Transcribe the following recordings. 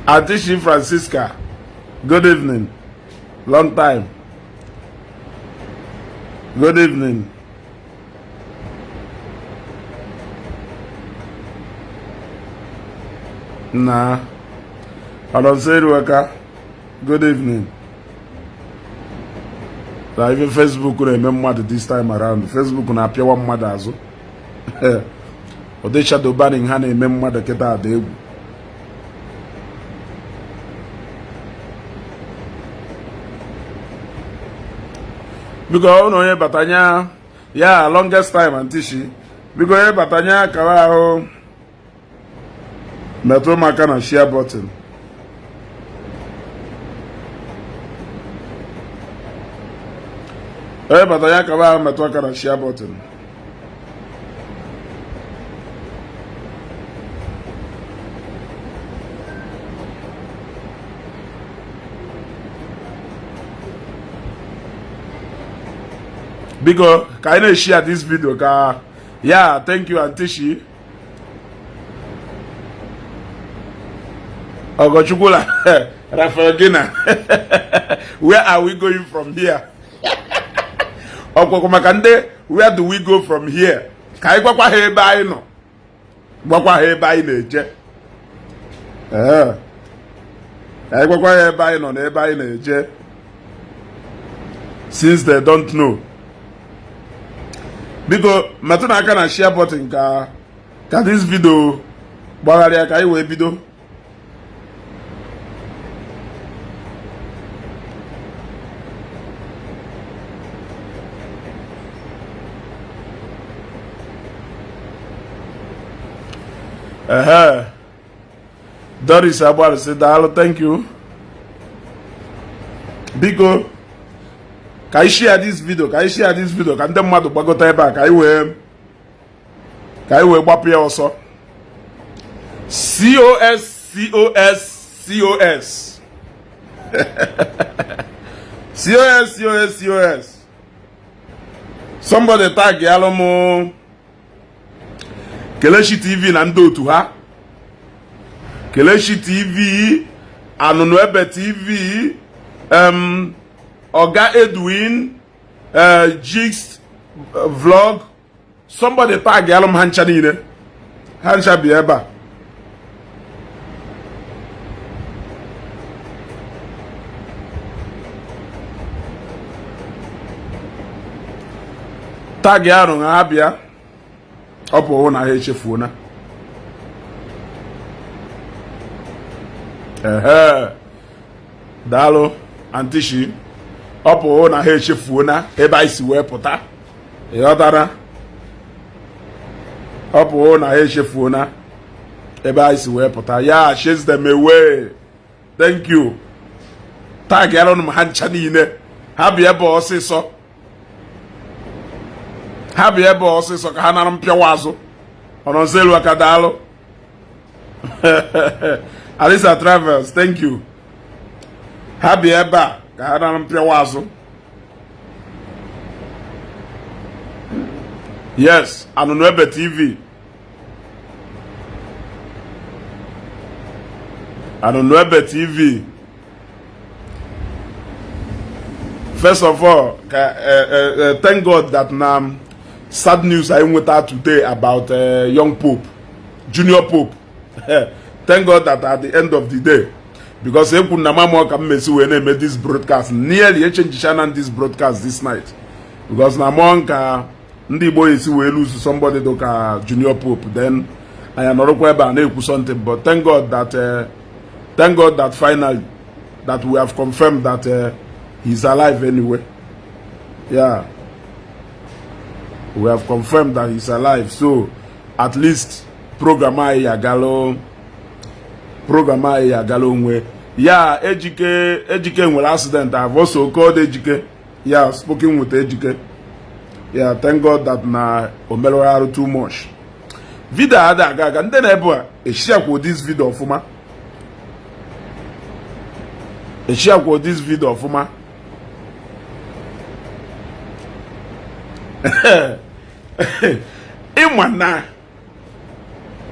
Atishi Francisca, good evening. Long time. Good evening. Na Alonso Eruaka, good evening. Na ife Facebook na-eme mmadụ this time around. Facebook na-apịawa mmadụ azụ. Ụdị shadow banning ha na-eme mmadụ kịta dị egwu. Biko ọ na onye batanya ya longest time antishi. Biko onye batanya akara ahụ metụ m aka na share button. Onye batanya akara ahụ metụ aka na share button. Biko ka anyị na-eshare this video ka ya. Thank you, Antishi Ogochukwu la Rafael Gina. Where are we going from here? Ọkwụkwụ maka ndị where do we go from here? Ka anyị gwakwa ha ebe anyị nọ, gwakwa ha ebe anyị na-eje. Ee, ka anyị gwakwa ha ebe anyị nọ na ebe anyị na-eje, since they don't know. Biko metụ n'aka na share button ka this video gbagharịa ka anyị wee bido. Ehe, Doris Agbalịsị, daalụ, thank you. Biko ka anyị share this video, ka anyị share this video ka ndị mmadụ gbagota ebe a, ka anyị wee gbapụ ya ọsọ. COS COS COS COS COS COS. Somebody tag yalụ m Kelechi TV na ndị otu ha, Kelechi TV, Anụnụ Ebe TV, Oga Edwin, Jigs Vlog. Somebody tag yalụ m ha ncha niile, ha ncha bi ebe a. Tag arụ ha bịa. Ọ pụrụ na ha echefuona. Ehe, daalụ, Antishi. Ọ pụrụ na ha echefuona ebe anyị si wee pụta. Ịghọtara? Ọ pụrụ na ha echefuona ebe anyị si wee pụta. Ya chase them away. Thank you. Tag yarụnụ m ha ncha niile, ha bịa ebe ọsịsọ, ha bịa ebe ọsịsọ ka ha nara mpịawa azụ. Ọnọnso elu aka, daalụ. Alisa Travels, thank you. Ha bịa ebe a ka ha nara mpịawa azụ. Yes, Anụnụ Ebe TV, Anụnụ Ebe TV. First of all, ka thank God that na sad news anyị nweta today about young Pope, Junior Pope. Thank God that at the end of the day, because ekwu na mama ka m mesi wee na-eme this broadcast, nearly echenjicha na this broadcast this night, because na mụọ nka ndị Igbo esi wee lose somebody do ka Junior Pope, then anyị anọrọkwa ebe a na-ekwu something. But thank God that finally that we have confirmed that he's alive anyway. Yeah, we have confirmed that he's alive, so at least program anyị agalo, program anyị agala onwe ya. Ejike, Ejike nwere accident. I've also called Ejike. Yeah, spoken with Ejike. Yeah, thank God that na o merụrụ arụ too much. Video ada aga aga, ndị na-ebu a eshiakwa this video ọfụma, eshiakwa this video ọfụma.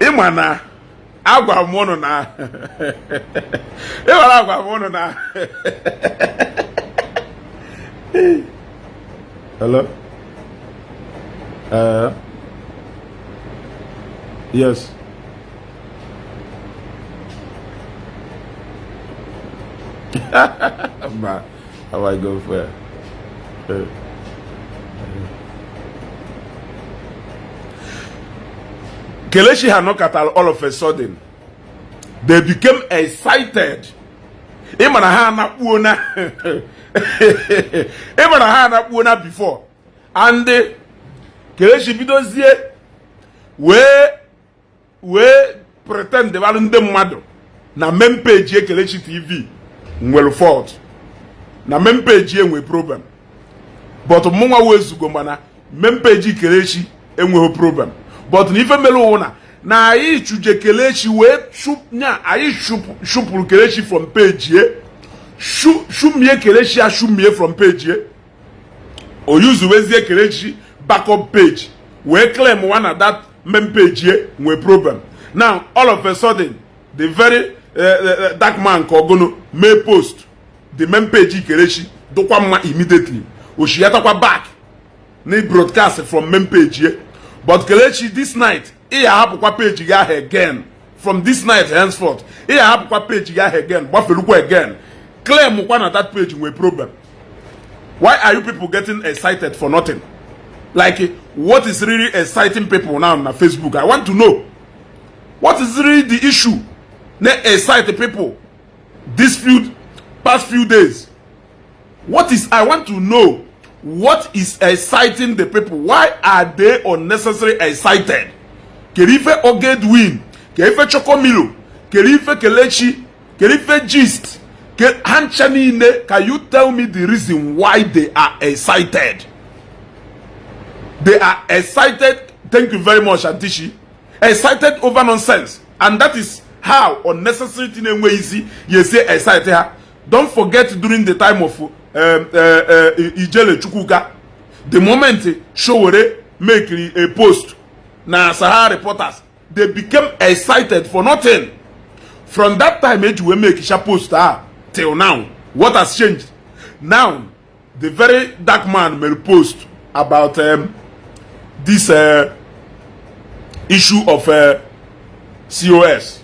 Ịma na Agwara m ụnụ na ịwara, agwara m ụnụ na. Hello? Yes. Mba, how I go for it? Kelechi ha nọkọtara, all of a sudden they became excited. Ị ma na ha anakpuo na, ị ma na ha anakpuo na before, and Kelechi bidozie wee pretend balụ ndị mmadụ na main page Kelechi TV nwere fault, na main page enwe problem. But mụnwa wezugo, mana main page Kelechi enweghị problem. But na ife mere ụwụ na anyị chuje Kelechi wee nya anyị chụpụrụ Kelechi from page ye, shumie Kelechi, ashumie from page ye, o yuzuwezie Kelechi backup page wee claim one na that main page ye nwee problem. Now, all of a sudden, the very dark man ka ọgụnụ mee post, the main page Kelechi dụkwa mma immediately, oshiatakwa back na broadcast from main page ye. But Kelechi, this night ị ya ahapụkwa page gị ahụ again. From this night henceforth, ị ya ahapụkwa page gị ahụ again, gbafelukwa again, claim kwa na that page nwee problem. Why are you people getting excited for nothing? Like, what is really exciting people now na Facebook? I want to know what is really the issue na excite people this few past few days. What is, I want to know what is exciting the people. Why are they unnecessarily excited? Kedu ife Ogedwin, kedu ife Chokomilo, kedu ife Kelechi, kedu ife gist ha ncha niile? Can you tell me the reason why they are excited? They are excited. Thank you very much, Antishi. Excited over nonsense, and that is how unnecessary thing enweghị isi ya esi excite ha. Don't forget, during the time of Ijele Chukwuka, the moment Sowore make a post na Sahara Reporters, they became excited for nothing. From that time eji wee make sha post ah till now, what has changed? Now the very dark man made post about this issue of COS.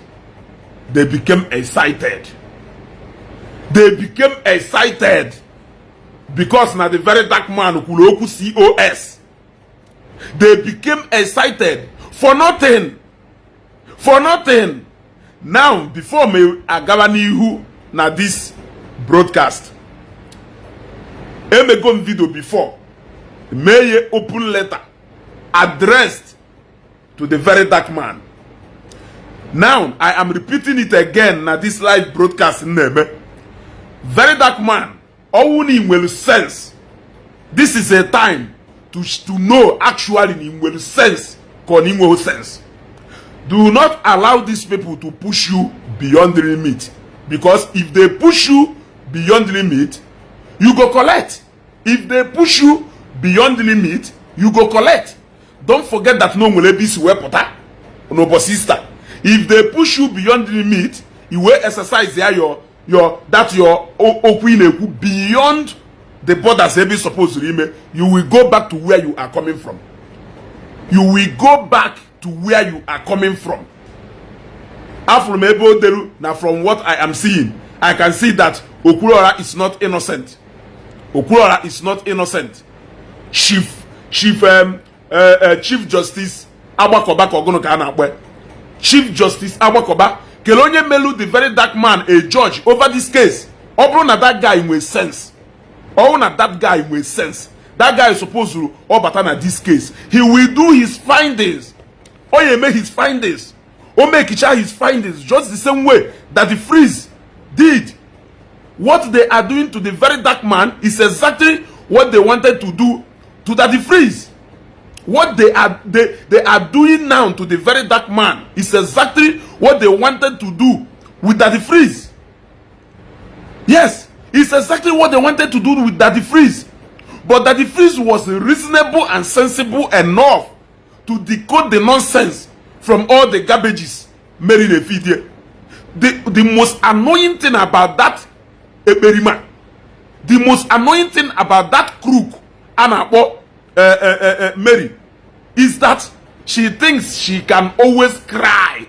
They became excited. They became excited because na the very dark man kwuru okwu COS. They became excited for nothing, for nothing. Now, before me agawa n'ihu na this broadcast, emego m video before, mee ye open letter addressed to the very dark man. Now I am repeating it again na this live broadcast na-eme. Very dark man, ọwụ na nwere sense, this is a time to know actually na nwere sense ka ọ na inweghị sense. Do not allow these people to push you beyond the limit, because if they push you beyond the limit, you go collect. If they push you beyond the limit, you go collect. Don't forget that no nwere ebe isi wee pụta n'ụbọchị Easter. If they push you beyond the limit, you will exercise ya your that your okwu ị na-ekwu beyond the borders ebe ị suppose ime, you will go back to where you are coming from. You will go back to where you are coming from. Afụrụ m ebe o deru na from what I am seeing, I can see that Okwuluora is not innocent. Okwuluora is not innocent. Chief Justice Agbakoba, ka ọgụnụ ka a na-akpọ ya? Chief Justice Agbakoba kele onye melu the very dark man a judge over this case. Ọ bụrụ na that guy nwee sense, ọ bụrụ na that guy nwee sense, that guy suppose ọ bata na this case, he will do his findings. Ọ ya eme his findings, o mekicha his findings just the same way that the Freeze did. What they are doing to the very dark man is exactly what they wanted to do to Daddy Freeze. What they are doing now to the very dark man is exactly what they wanted to do with Daddy Freeze. Yes, it's exactly what they wanted to do with Daddy Freeze. But Daddy Freeze was reasonable and sensible enough to decode the nonsense from all the garbages. Mary na-efidie. The most annoying thing about that ekperima, the most annoying thing about that crook a na-akpọ Mary is that she thinks she can always cry.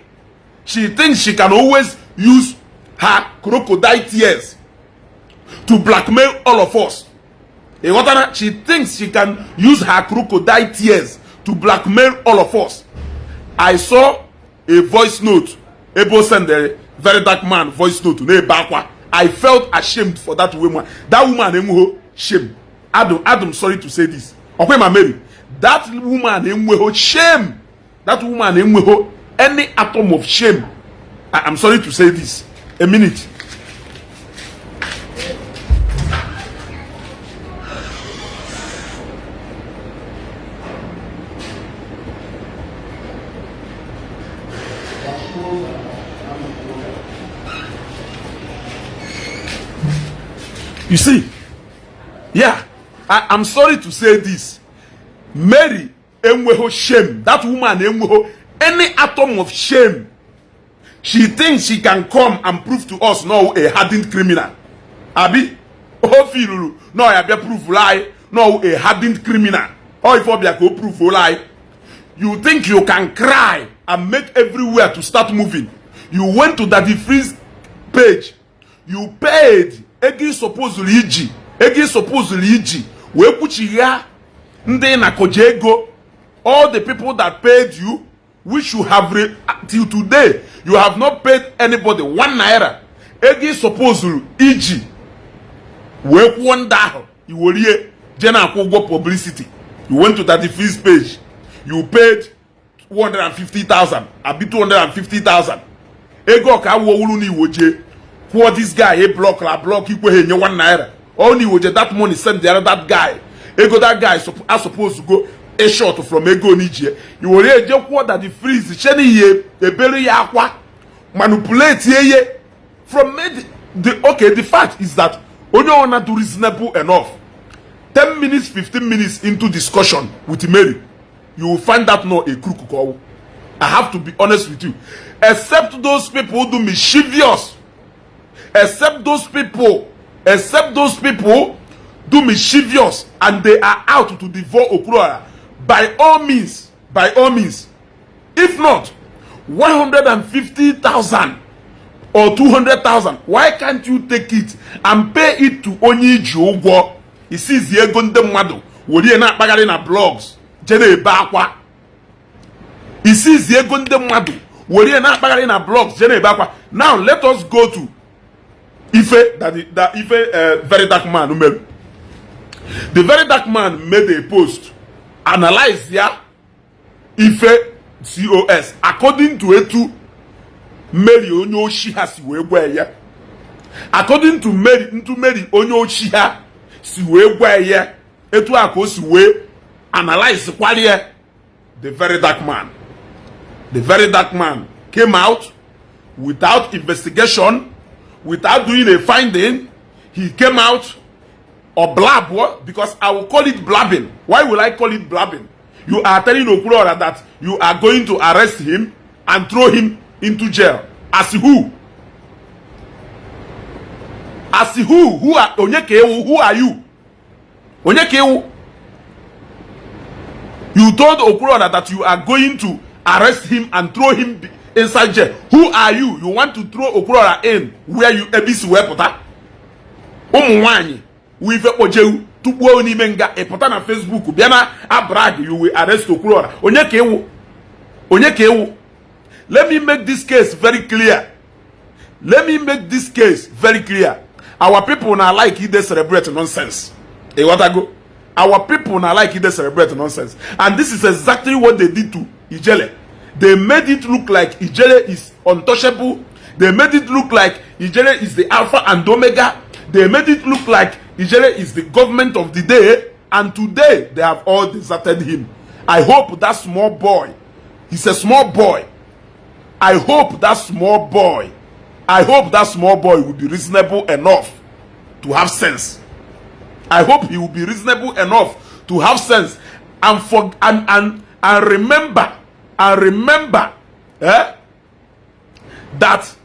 She thinks she can always use her crocodile tears to blackmail all of us. Ịghọtara? She thinks she can use her crocodile tears to blackmail all of us. I saw a voice note ebe o sendere Very Dark Man voice note na-ebe akwa. I felt ashamed for that woman. That woman enweghị shame. Adam, Adam, sorry to say this. Ọkwa ma Mary, that woman enweghị shame. That woman enweghị any atom of shame. I'm sorry to say this. A minute. You see, yeah, I'm sorry to say this. Mary enweghị shame. That woman enweghị any atom of shame. She thinks she can come and prove to us no a hardened criminal. Abi, o filuru no ya bịa prove lie no a hardened criminal. Or if ọ bịa ka o prove lie. You think you can cry and make everywhere to start moving. You went to Daddy Freeze page. You paid ego ị supposedly iji, ego ị supposedly iji wee kwuchigha ndị na-akọje ego, all the people that paid you, which you have till today you have not paid anybody ₦1. Ego ị supposedly iji wee kwụọ ndị ahụ, iwerie jee na-akwụ ụgwọ publicity. You went to Daddy Freeze page, you paid 150,000 abi 250,000. Ego ọka awụwuru na iwoje kwụọ this guy a block la block ikwe ha enye ₦1. All na iwoje that money send the other that guy ego, that guy a suppose go a short from ego n'ijie, iwere eje kwụọ Daddy Freeze che ihe ebere ya akwa manipulate ye from made the okay. The fact is that onye ọna do reasonable enough, 10 minutes, 15 minutes into discussion with Mary, you will find out no a crook ka ọwụ. I have to be honest with you. Except those people who do mischievous, except those people do mischievous and they are out to devour Okwuluora by all means, by all means. If not, 150,000 or 200,000, why can't you take it and pay it to onye iji ụgwọ? Isizi ego ndị mmadụ were na-akpagharị na blogs jee na-ebe akwa. Isizi ego ndị mmadụ were na-akpagharị na blogs jee na-ebe akwa. Now let us go to ife that ife Very Dark Man mere. The Very Dark Man made a post analyze ya ife COS according to etu Mary onye oshi ha si wee gwa ya, according to Mary, ntu Mary onye oshi ha si wee gwa ya, etu a ka o si wee analyze kwalie. The Very Dark Man, the Very Dark Man came out without investigation, without doing a finding. He came out or blab, because I will call it blabbing. Why will I call it blabbing? You are telling Okwuluora that you are going to arrest him and throw him into jail. As who? As who? Who are onye ka ewu? Who are you? Onye ka ewu? You told Okwuluora that you are going to arrest him and throw him inside jail. Who are you? You want to throw Okwuluora in where you ebisi wee pụta? Ụmụ nwanyị wụ ife kpojewu tukpuo n'ime nga, ị pụta na Facebook bịa na abrag you will arrest Okwuluora. Onye ka ewu? Onye ka ewu? Let me make this case very clear. Let me make this case very clear. Our people na like ide celebrate nonsense. Ịghọtago? Our people na like ide celebrate nonsense, and this is exactly what they did to Ijele. They made it look like Ijele is untouchable. They made it look like Ijele is the alpha and omega. They made it look like Ijele is the government of the day, and today they have all deserted him. I hope that small boy, he's a small boy, I hope that small boy, I hope that small boy will be reasonable enough to have sense. I hope he will be reasonable enough to have sense and for and remember, That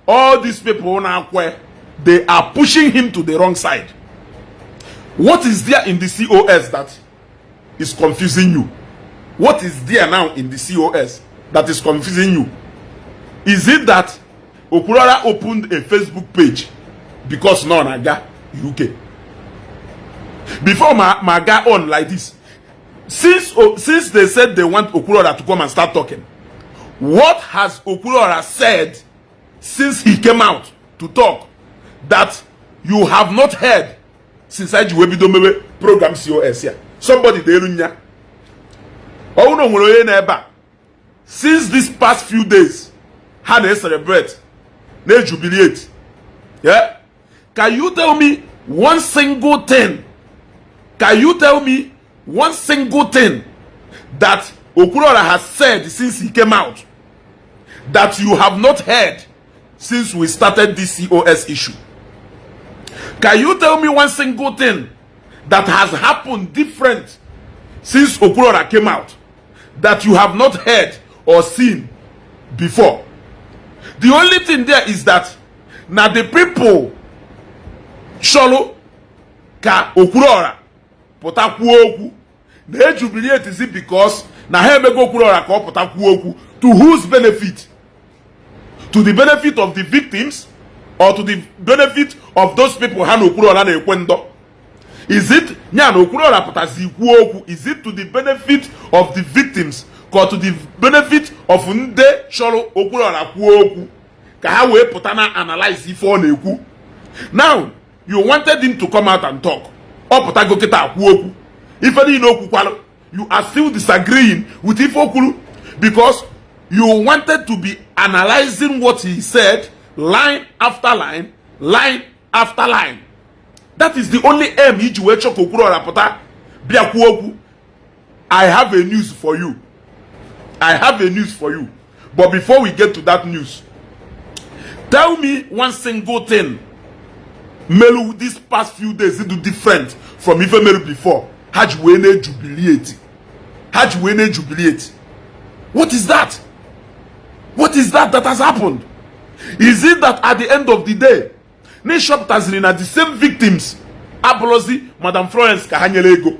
all these people na-akwe, they are pushing him to the wrong side. What is there in the COS that is confusing you? What is there now in the COS that is confusing you? Is it that Okwuluora opened a Facebook page because na ọ na-aga UK? Before ma ga on like this, since they said they want Okwuluora to come and start talking, what has Okwuluora said since he came out to talk that you have not heard since I ji wee bido mewe program COS ya? Somebody dị elu nya ọ bụrụ na o nwere onye na ebe a since this past few days ha na-celebrate, na-jubilate, yeah? Can you tell me one single thing? Can you tell me one single thing that Okwuluora has said since he came out that you have not heard since we started this COS issue? Can you tell me one single thing that has happened different since Okwuluora came out that you have not heard or seen before? The only thing there is that na the people chọrọ ka Okwuluora pụta kwuo okwu na-ejubilate because na ha emego Okwuluora ka ọ pụta kwuo okwu. To whose benefit? To the benefit of the victims or to the benefit of those people ha na Okwuluora na-ekwe ndọ? Is it ya na Okwuluora pụtazi kwuo okwu, is it to the benefit of the victims ka ọ to the benefit of ndị chọrọ Okwuluora kwuo okwu ka ha wee pụta na analyze ife ọ na-ekwu? Now you wanted him to come out and talk. Ọ pụtago kịta kwuo okwu. Ife niile o kwukwalụ, you are still disagreeing with ife o kwuru because you wanted to be analyzing what he said line after line, line after line. That is the only aim iji wee chọ ka Okwuluora pụta bịa kwuo okwu. I have a news for you. I have a news for you, but before we get to that news, tell me one single thing melu this past few days do different from ife melu before ha ji wee na-ejubilate, ha ji wee na-ejubilate. What is that? What is that that has happened? Is it that at the end of the day na ịchọpụtaziri na the same victims abụrụzi Madam Florence ka ha nyere ego?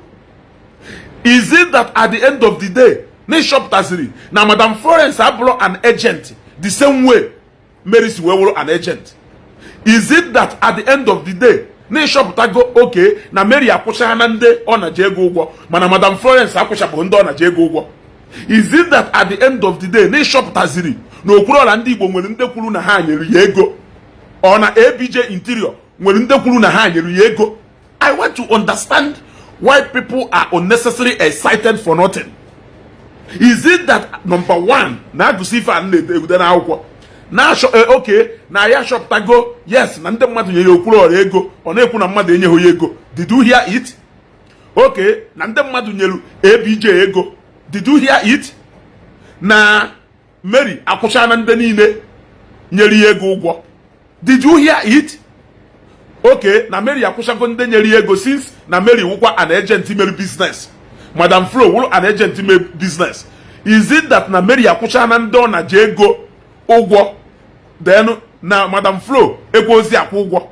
Is it that at the end of the day na ịchọpụtaziri na Madam Florence abụrụ an agent the same way Mary si wee wụrụ an agent? Is it that at the end of the day na ịchọpụtago oke na Mary akwụcha na ndị ọ na-ji ego ụgwọ, mana Madam Florence akwụchapụghị ndị ọ na-ji ego ụgwọ? Is it that at the end of the day na ịchọpụtaziri na Okwuluora ndị Igbo nwere ndị kwuru na ha nyere ya ego, ọ na ABJ Interior nwere ndị kwuru na ha nyere ya ego? I want to understand why people are unnecessarily excited for nothing. Is it that number one na-agụsị ife a na-egude n'akwụkwọ na-achọ oke na ya chọpụtago, yes, na ndị mmadụ nyere Okwuluora ego, ọ na-ekwu na mmadụ enyeghị ya ego? Did you hear it? Okay, na ndị mmadụ nyere ABJ ego, did you hear it? Na Mary akwụcha na ndị niile nyere ya ego ụgwọ, did you hear it? Okay, na Mary akwụchago ndị nyere ya ego, since na Mary wụkwa an agent mere business, Madam Flo wụrụ an agent mere business, is it that na Mary akwụcha na ndị ọ na-ji ego ụgwọ, then na Madam Flo ekwe ozi akwụ ụgwọ?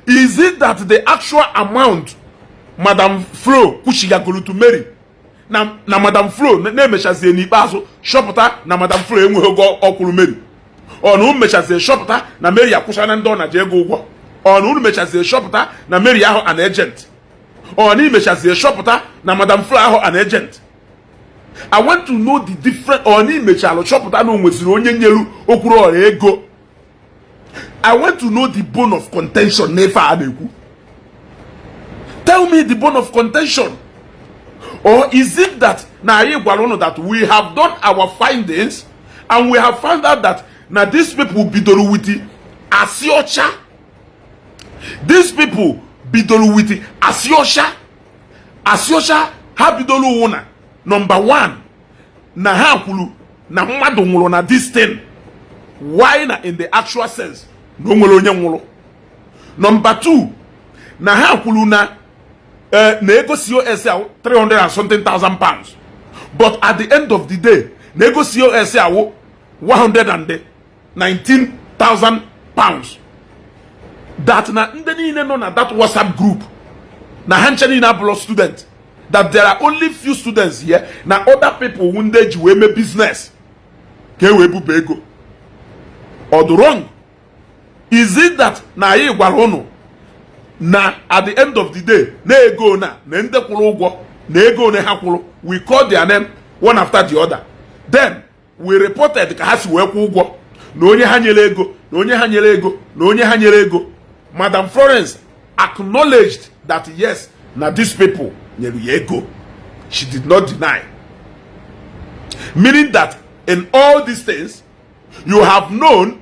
Is it that the actual amount Madam Flo kwuchigagoro to Mary na Madam Flo na-emechazie n'ikpeazụ chọpụta na Madam Flo enweghị ego ọkwụrụ Mary? Ọ na unu mechazie chọpụta na Mary akwụcha na ndị ọ na-ji ego ụgwọ? Ọ na unu mechazie chọpụta na Mary ahụ an agent? Ọ na imechazie chọpụta na Madam Flo ahụ an agent? I want to know the different. Ọ na imechalụ chọpụta na o nweziri onye nyelu Okwuluora ego? I want to know the bone of contention n'efe a na-ekwu. Tell me the bone of contention. Or is it that na anyị gwara unu that we have done our findings and we have found out that na these people bidoro with asị ọcha? These people bidoro with asị ọcha. Asị ọcha ha bidoro wụ na number one, na ha kwuru na mmadụ nwụrụ na this thing, why na in the actual sense na o nwere onye nwụrụ. Number two, na ha kwuru na ego COS awụ 300 and something thousand pounds, but at the end of the day na ego COS awụ 100 and £19,000, that na ndị niile nọ na that WhatsApp group, na ha nche niile abụrụ student, that there are only few students here, na other people wu ndị eji wee mee business ka e wee buba ego. Ọ dị wrong? Is it that na anyị gwara ụnụ na at the end of the day, na ego na ndị kwụrụ ụgwọ, na ego one ha kwụrụ, we call their name one after the other, then we reported ka ha si wee kwụ ụgwọ, na onye ha nyere ego, na onye ha nyere ego, na onye ha nyere ego? Madam Florence acknowledged that yes, na these people nyere ya ego. She did not deny, meaning that in all these things, you have known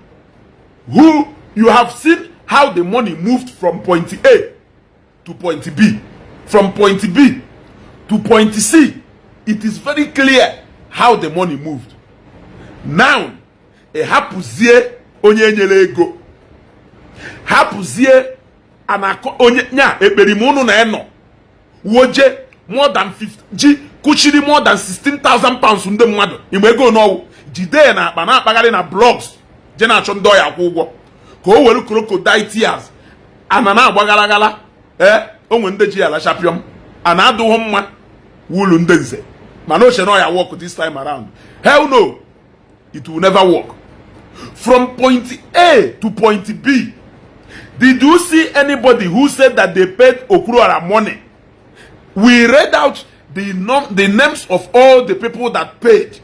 who, you have seen how the money moved from point A to point B, from point B to point C. It is very clear how the money moved. Now, ị hapụzie onye nyere ego, hapụzie anakọ onye nya ekperima unu na enọ woje more than 50 ji kụchiri more than £16,000 ndị mmadụ. Igbe ego n'ọwụ jide ya na akpa na-akpagharị na blogs, je na-achọ ndị ọya akwụ ụgwọ ka o were crocodile tears ana na-agba gara. Ee, onwe ndị ji ya alachapịọm a na-adụghị mma wulu ndị nze, mana oche na ọya work this time around. Hell no, it will never work. From point A to point B, did you see anybody who said that they paid Okwuluora money? We read out the names of all the people that paid.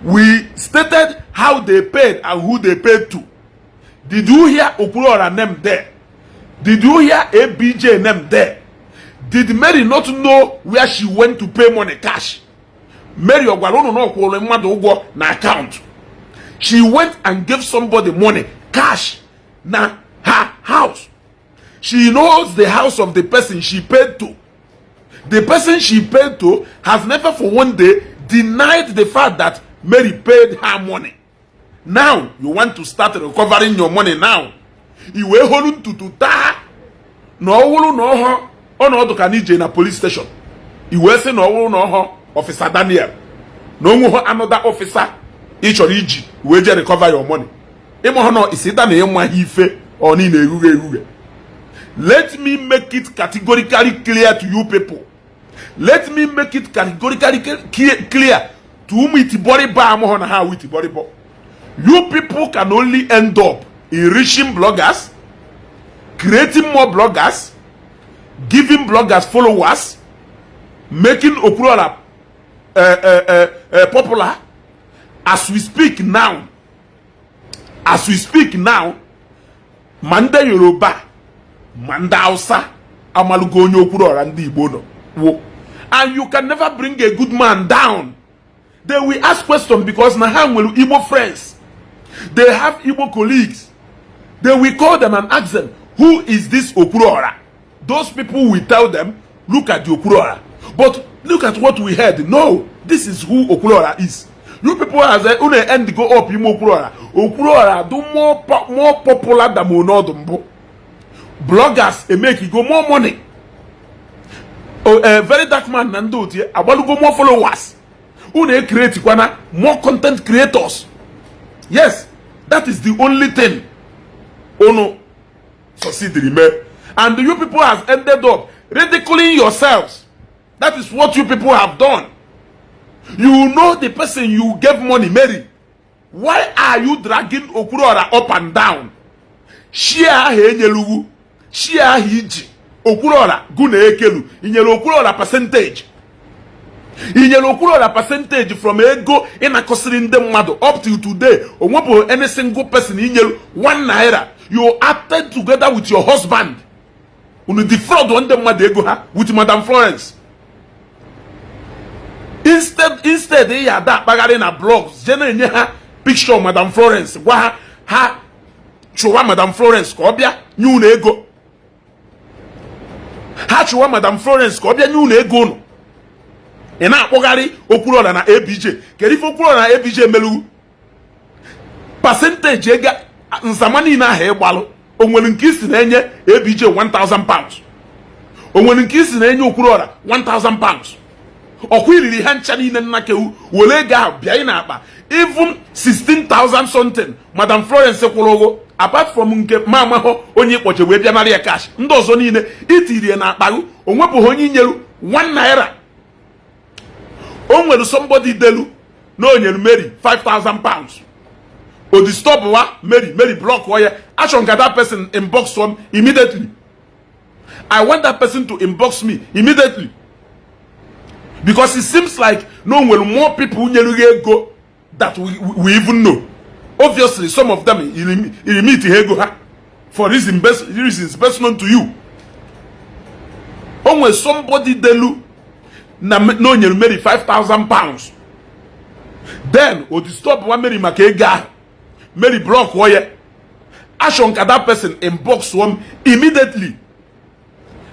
We stated how they paid and who they paid to. Did you hear Okwuluora name there? Did you hear ABJ name there? Did Mary not know where she went to pay money cash? Mary ọ gwara unu na ọ kwụrụ mmadụ ụgwọ na account? She went and gave somebody money cash na her house. She knows the house of the person she paid to. The person she paid to has never for one day denied the fact that Mary paid her money. Now you want to start recovering your money. Now i wee holu ntutu taa na ọwụrụ na ọhọ ọnọdụ ka n'ije na police station, i wee sị na ọwụrụ na ọhọ Officer Daniel na onwe another officer ị chọrọ iji wee jee recover your money. Ịma na isi ịta na ịma ife ọ niile erughe erughe. Let me make it categorically clear to you people. Let me make it categorically clear to ụmụ itibọrịbọ amụghọ na ha awụ itibọrịbọ. You people can only end up enriching bloggers, creating more bloggers, giving bloggers followers, making Okwuluora popular. As we speak now, as we speak now, ma ndị Yoruba ma ndị Hausa amalugo onye Okwuluora ndị Igbo nọ wo, and you can never bring a good man down. They will ask question because na ha nwere Igbo friends, they have Igbo colleagues. They will call them and ask them, "Who is this Okwuluora?" Those people will tell them, "Look at the Okwuluora." But look at what we heard. No, this is who Okwuluora is. You people has unu end go up ime Okwuluora. Okwuluora do more popular than onodu mbụ. Bloggers emeke go more money. Oh, Very Dark Man na ndị otu ya agbalugo more followers. Unu e-create kwana more content creators. Yes, that is the only thing unu succeed mee, and you people has ended up ridiculing yourselves. That is what you people have done. You know the person you gave money, Mary. Why are you dragging Okwuluora up and down? Share ahụ enyelugu, share ahụ iji Okwuluora gụ na ekelu inyere Okwuluora percentage, inyere Okwuluora percentage from ego ịnakọsịrị ndị mmadụ. Up till today, o nwepụghị any single person inyere ₦1. You acted together with your husband, unu defraud ndị mmadụ ego ha with Madam Florence. Instead ị ya ada akpagharị na blogs, je na-enye ha picture Madam Florence, gwa ha ha chụwa Madam Florence ka ọ bịa nye unu ego ha, chụwa Madam Florence ka ọ bịa nye unu ego unu. Ị na-akpọgharị Okwuluora na ABJ. Kedu ife Okwuluora na ABJ melugu? Percentage ego nzama niile ahụ ịgbalụ, o nwere nke isi na-enye ABJ £1000? O nwere nke isi na-enye Okwuluora £1000? Ọkwa iriri ha ncha niile. Nna kewu were ego ahụ bịa ị na-akpa. Even 16,000 something Madam Florence kwụrụ ụgwọ, apart from nke ma amahụ onye ịkpọche wee bịa nara ya cash, ndị ọzọ niile itirie na akparụ, o nwepụghị onye inyeru 1 naira. O nwere somebody delu na o nyere Mary £5,000, o disturb wa Mary, Mary block ya. Achọrọ ka that person inbox m immediately. I want that person to inbox me immediately, because it seems like no nwere more people nyere gị ego that we even know. Obviously, some of them ilimit ha ego ha for reasons best known to you. O nwere somebody delu na o nyere Mary £5,000, then o disturb wa Mary maka ego ahụ, Mary block ya. Achọ ka that person inbox m immediately.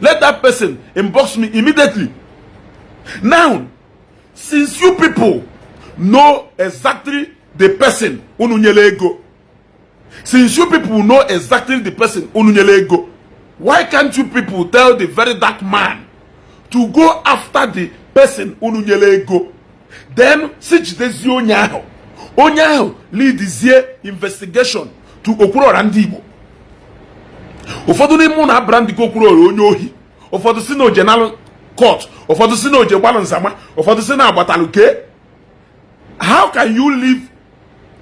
Let that person inbox me immediately. Now, since you people know exactly the person unu nyere ego, since you people know exactly the person unu nyere ego, why can't you people tell the Very Dark Man to go after the person unu nyere ego, then si jidezie onye ahụ, onye ahụ leadizie investigation to Okwuluọra Ndị Igbo? Ụfọdụ n'ime ụnụ abara ndị Okwuluọra onye ohi, ụfọdụ si na oje nalụ court, ụfọdụ si na oje gbalụ nzama, ụfọdụ si na agbatalụ kee. How can you leave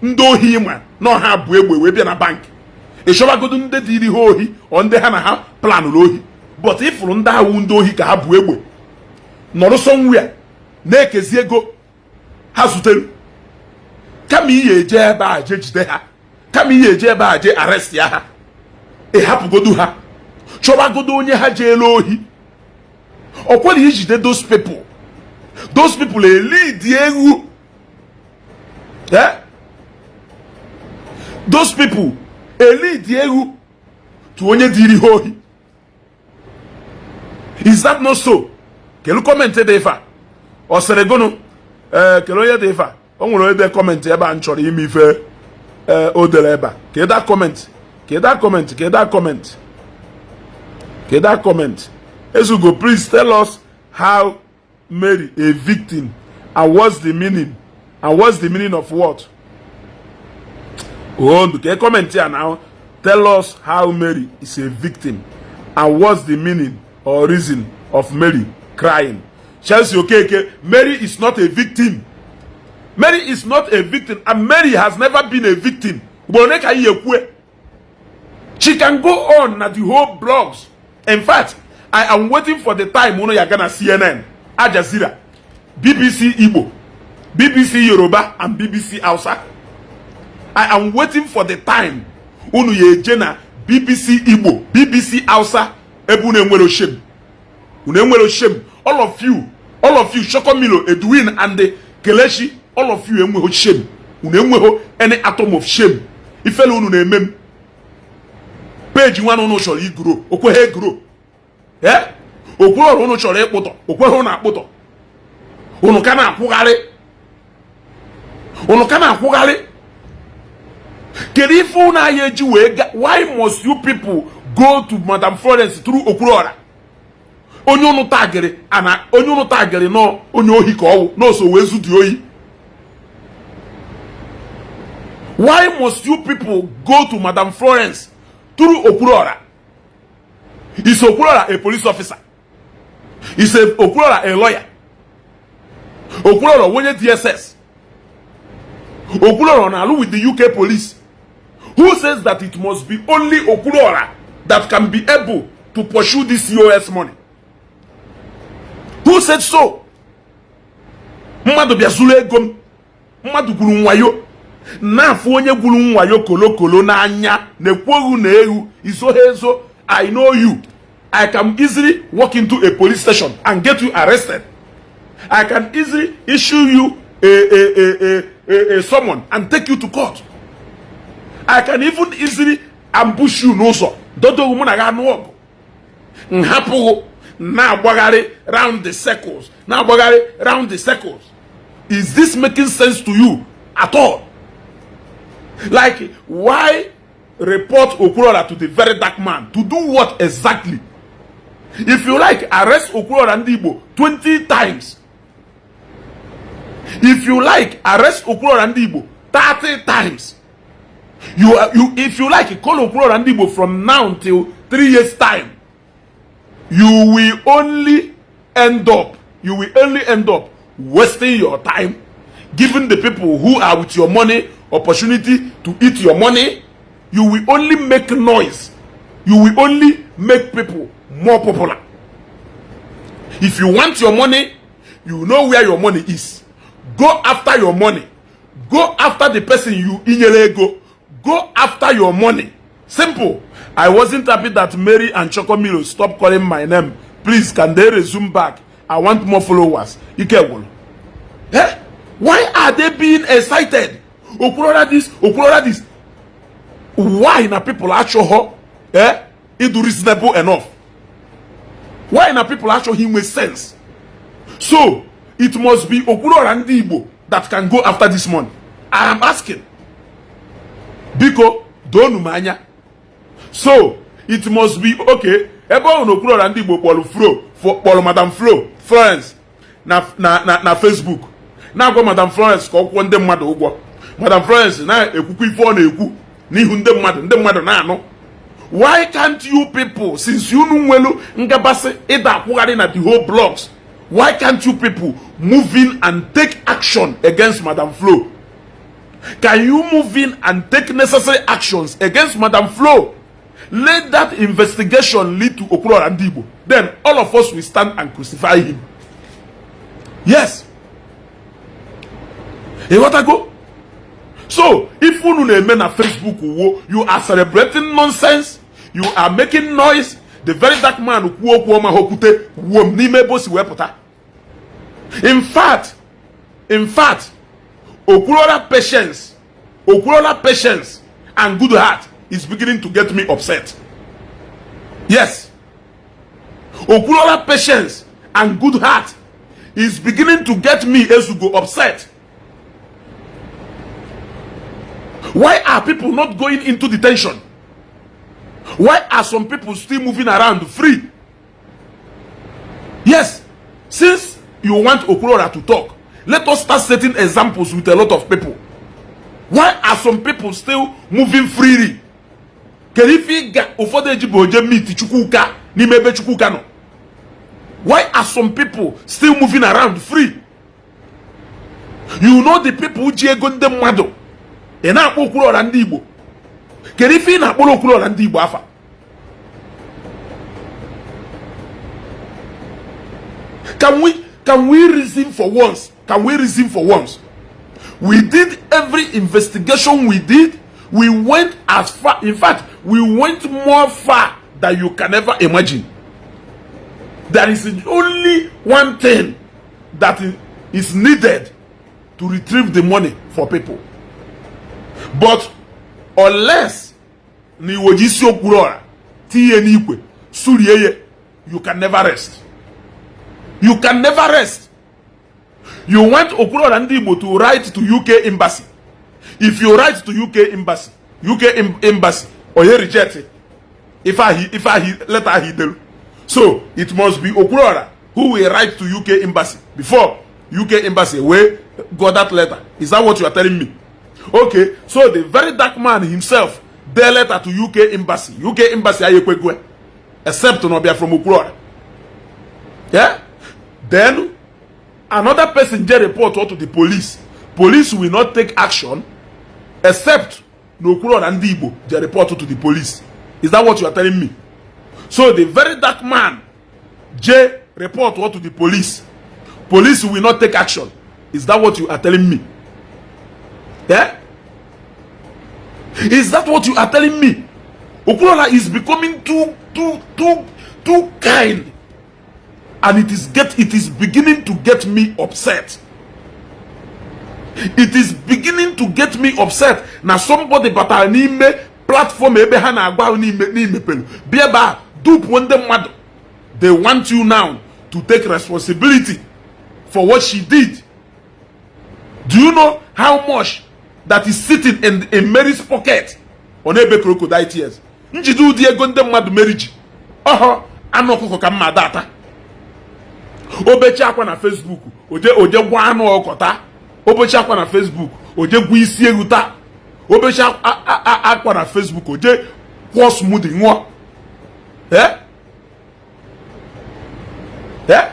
ndị ohi ma na ọha bụ egbe wee bịa na bank? Ịchọbagodo ndị dị iri ha ohi, ọ ndị ha na ha planụrụ ohi, but ịfụrụ ndị ahụ, ndị ohi, ka ha bụ egbe nọrọ somewhere na-ekezi ego ha zutere, kama ihe eje ebe a jee jide ha, kama ihe eje ebe a jee arrest ya ha, ị hapụgodu ha, chọbagodo onye ha jeela ohi. Ọ kwere ijide those people, those people elid egwu. Eh? Those people elid egwu to onye dịrị ha ohi. Is that not so? Kelu comment dị ife a, ọ sịrị gụnụ? Ee, kele onye dị ife a. O nwere onye dị comment ebe a m chọrọ ime ife. Ee, o dere ebe a. Ka comment, ka comment, ka comment, ka comment. Ezugo, please tell us how Mary a victim and what's the meaning, and what's the meaning of what? Oh, ka comment ya now. Tell us how Mary is a victim and what's the meaning or reason of Mary crying. Chelsea Okeke, Mary is not a victim. Mary is not a victim, and Mary has never been a victim. Ugboro ole ka anyị ekwu? She can go on na the whole blogs. In fact, I am waiting for the time unu ya ga na CNN, Al Jazeera, BBC Igbo, BBC Yoruba and BBC Hausa. I am waiting for the time unu ya eje na BBC Igbo, BBC Hausa, ebe unu enwere shame. Unu enwere shame, all of you, all of you, Shokomilo, Edwin and the Kelechi, all of you enweghị shame. Unu enweghị any atom of shame. Ifele unu na-eme m. Peji nwa unu chọrọ iguro, okweghị eguro. Ee, Okwuluọra unu chọrọ ịkpụtọ, okweghị unu akpụtọ. Unu ka na-akwụgharị, unu ka na-akwụgharị. Kedu ife unu anyị eji wee ga? Why must you people go to Madam Florence through Okwuluọra, onye unu tagịrị ana, onye unu tagịrị nọ onye ohi ka ọwụ n'oso wee zu dị ohi? Why must you people go to Madam Florence through Okwuluọra? Is Okwuluọra a police officer? Is Okwuluọra a lawyer? Okwuluọra onye DSS? Okwuluọra na-alụ with the UK police? Who says that it must be only Okwuluọra that can be able to pursue this COS money? Who said so? Mmadụ bịa zuru ego m, mmadụ gwuru nwayo na-afụ onye gwuru nwayo kolokolo n'anya na-ekwu na ewu izoha ezo. I know you. I can easily walk into a police station and get you arrested. I can easily issue you a summon and take you to court. I can even easily ambush you n'ụzọ dodo mụ na gị anụ ọgụ, nhapụghụ na-agbagharị round the circles, na-agbagharị round the circles. Is this making sense to you at all? Like, why report Okwuluora to the Very Dark Man? To do what exactly? If you like, arrest Okwuluora Ndị Igbo 20 times. If you like, arrest Okwuluora Ndị Igbo 30 times. You if you like, call Okwuluora Ndị Igbo from now till 3 years' time. You will only end up wasting your time, giving the people who are with your money opportunity to eat your money. You will only make noise. You will only make people more popular. If you want your money, you know where your money is. Go after your money. Go after the person you inyere ego. Go after your money. Simple. I wasn't happy that Mary and Chokomilo stopped calling my name. Please, can they resume back? I want more followers. Ike gwụrụ. Eh? Why are they being excited? Okwuluora this, Okwuluora this. Why na people achọghọ, eh, ịdụ reasonable enough? Why na people achọghị inwe sense? So it must be Okwuluora Ndị Igbo that can go after this money? I am asking. Biko, doonu m anya. So it must be, okay, ebe ọ na Okwuluora Ndị Igbo kpọrọ Flo, kpọrọ Madam Flo Florence na Facebook, na-agwa Madam Florence ka ọ kwụọ ndị mmadụ ụgwọ. Madam Florence na-ekwukwa ife ọ na-ekwu n'ihu ndị mmadụ, ndị mmadụ na-anụ. Why can't you people, since unu nwelu ngabasị ịda akwụgharị na the whole blogs, why can't you people move in and take action against Madam Flo? Can you move in and take necessary actions against Madam Flo? Let that investigation lead to Okwuluora Ndị Igbo. Then all of us will stand and crucify him. Yes, ịghọtago? So if unu na-eme na Facebook wo, you are celebrating nonsense, you are making noise. The Very Dark Man kwuo okwu ọma, ha okwute wuo m n'ime ebe o si wee pụta. In fact, Okwuluora patience, Okwuluora patience and good heart is beginning to get me upset. Yes, Okwuluora patience and good heart is beginning to get me, Ezugo, upset. Why are people not going into detention? Why are some people still moving around free? Yes, since you want Okwuluora to talk, let us start setting examples with a lot of people. Why are some people still moving freely? Kedu ife ị ga ụfọdụ eji bụ oje meet Chukwuka n'ime ebe Chukwuka nọ? Why are some people still moving around free? You know the people ji ego ndị mmadụ. Ị na-akpọ Okwuluora Ndị Igbo. Kedu ife ị na-akpọrọ Okwuluora Ndị Igbo afa? Can we reason for once? Can we reason for once? We did every investigation we did. We went as far, in fact, we went more far than you can ever imagine. There is only one thing that is needed to retrieve the money for people, but unless na iwoji isi Okwuluora tinye n'ikwe surie ya, you can never rest. You can never rest. You want Okwuluora Ndị Igbo to write to UK embassy. If you write to UK embassy, UK embassy oye reject ife ahụ letter ahụ idelu. So it must be Okwuluora who will write to UK embassy before UK embassy wey got that letter? Is that what you are telling me? Okay, so the Very Dark Man himself dee letter to UK embassy, UK embassy anyị ekwekwe except na ọbịa from Okwuluora. Yeah, then another person je report to the police. Police will not take action except na Okwuluora Ndị Igbo je report to the police. Is that what you are telling me? So the Very Dark Man je report to the police, police will not take action. Is that what you are telling me? Yeah, is that what you are telling me? Okwuluora is becoming too too too too kind, and it is beginning to get me upset. It is beginning to get me upset na somebody batara n'ime platform ebe ha na-agwa ahụ n'ime n'imepelu bịa ebe a dupuo ndị mmadụ. They want you now to take responsibility for what she did. Do you know how much that is sitting in Mary's pocket? Ọ na-ebe crocodile tears. Njide ụdị ego ndị mmadụ Mary ji ọhọ anụ ọkụkọ ka mma ata obechi akwa na Facebook oje oje gwa anụ ọkụkọ taa. Obechi akwa na Facebook, oje gwu isi egwu taa. Obechi akwa na Facebook, oje kwụọ smoothie ṅụọ. Eh? Eh?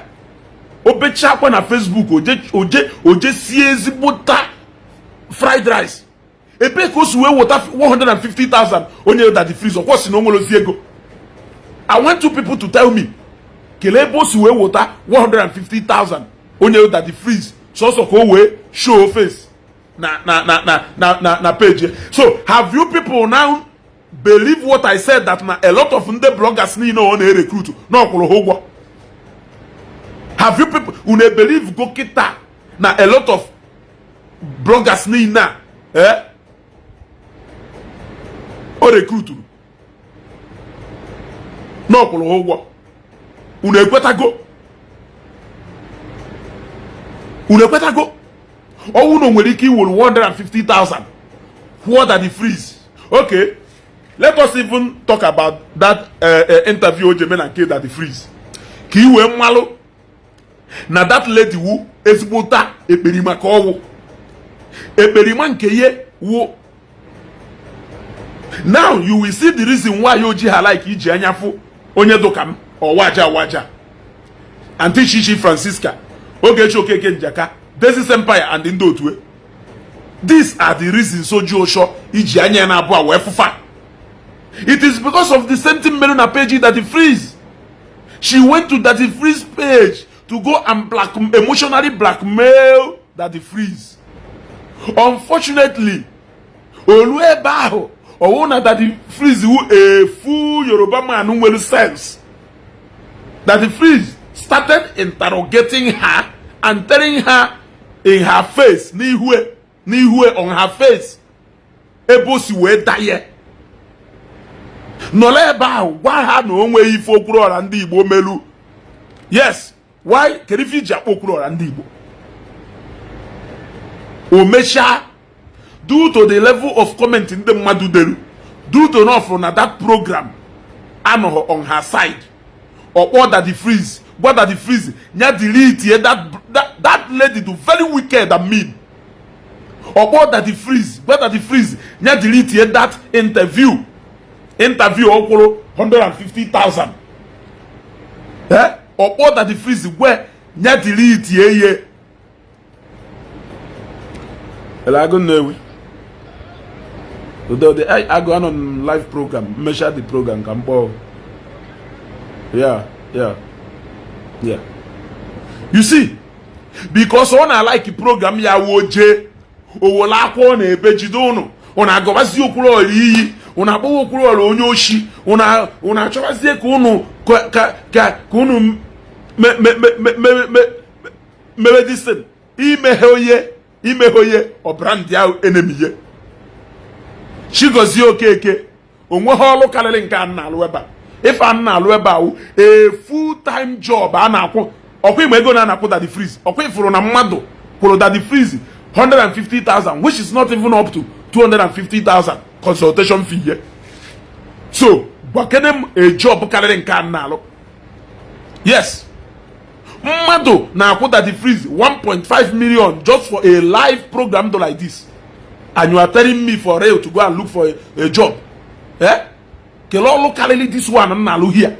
Obechi akwa na Facebook, oje sie ezigbo taa fried rice. Ebe ka o si wee weta 150,000 onye Daddy Freeze? Ọkwa si na o nwere ozi ego. I want two people to tell me, kelee ebe o si wee weta 150,000 onye Daddy Freeze, sọsọ ka o wee show face na page. So have you people now believe what I said, that na a lot of ndị bloggers niile ọ na-erecruit na ọ kwụrụ ha ụgwọ? Have you people, unu believe go kịta na a lot of bloggers niile a o recruituru na ọ kwụrụ ha ụgwọ? Unu ekwetago? Unu ekwetago? Ọnwụ na o nwere ike iwere 150,000 kwụọ Daddy Freeze. Okay, let us even talk about that interview o jeme na nke Daddy Freeze, ka i wee mmalụ na that lady wu ezigbota ekperima, ka ọwụ ekperima nke ye wu. Now you will see the reason why o ji ha like iji anya fụ onye dụka m ọwaja waja, Aunty Chichi Francisca, Ogechi Okeke Njaka, Dezis Empire and ndị otu. These are the reasons oji ụsọ iji anya ya na abụọ wee fụfa. It is because of the same thing mere na page Daddy Freeze. She went to Daddy Freeze page to go and emotionally blackmail Daddy Freeze. Unfortunately, olu ebe ahụ ọwụ na Daddy Freeze wu a full Yoruba man nwere sense. Daddy Freeze started interrogating her and telling her in her face, n'ihue n'ihue, on her face, ebe o si wee daye nọrọ ebe ahụ gwa ha na o nweghị ife Okwuluọra ndị Igbo melu. Yes, why? Kedu ife iji akpọ Okwuluọra ndị Igbo? O mechaa, due to the level of comment ndị mmadụ deru, due to na na that program anọghị on her side, ọkpọ Daddy Freeze, gwa Daddy Freeze nya delete that. Lady do very wicked and mean. Ọkpọ Daddy Freeze, gwa Daddy Freeze nya delete that interview ọ kwụrụ 150,000. Eh, ọkpọ Daddy Freeze gwe nya delete ye. Ele agụ Nnewi udo dị agụ anọ m live program. Mmecha the program ka m kpọọ. Yeah, you see, because ọ na-alike program ya wo jee owole akwa ọ na-ebe jide ụnụ, ụnụ agọbazie Okwuluọra iyi, ụnụ akpọwa Okwuluọra onye oshi, ụnụ achọbazie ka ụnụ ka ụnụ mewe disin imeghe onye imeghe onye ọbara ndị ahụ enemy ye. Chigozie Okeke onweghị ọrụ karịrị nke a na-alụ ebe a. Ife a na-alụ ebe a wụ a full time job a na-akwụ. Ọkwa ịma ego na na-akwụ Daddy Freeze? Ọkwa ịfụrụ na mmadụ kwụrụ Daddy Freeze 150,000, which is not even up to 250,000 consultation fee ye. So gwakene m a job karịrị nke a na-alụ. Yes, mmadụ na-akwụ Daddy Freeze 1.5 million just for a live program do like this, and you are telling me for real to go and look for a job? Eh, kelee ọlụ karịrị this one m na-alụ here?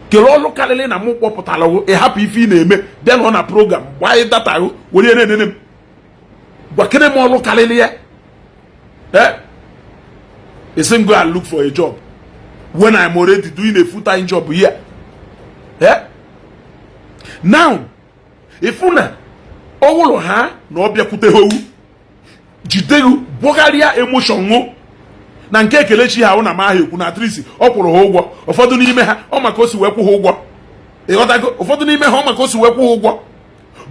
Kelee ọlụ karịrị na mụ kpọpụtara ịhapụ ife ị na-eme bịa nọ na program gbanye data were na-enene m? Gwakene m ọlụ karịrị ya. Eh, isi m go and look for a job when I'm already doing a full-time job here? Eh, now ifu na ọwụlụ ha na ọ bịakwute ha owu jidegu bụgharịa emotion ṅụ na nke Ekelechi ha na ma ha ekwu na atrisi ọ kwụrụ ha ụgwọ. Ụfọdụ n'ime ha, ọ maka o si wee kwụ ha ụgwọ, ịghọtago? Ụfọdụ n'ime ha, ọ maka o si wee kwụ ha ụgwọ.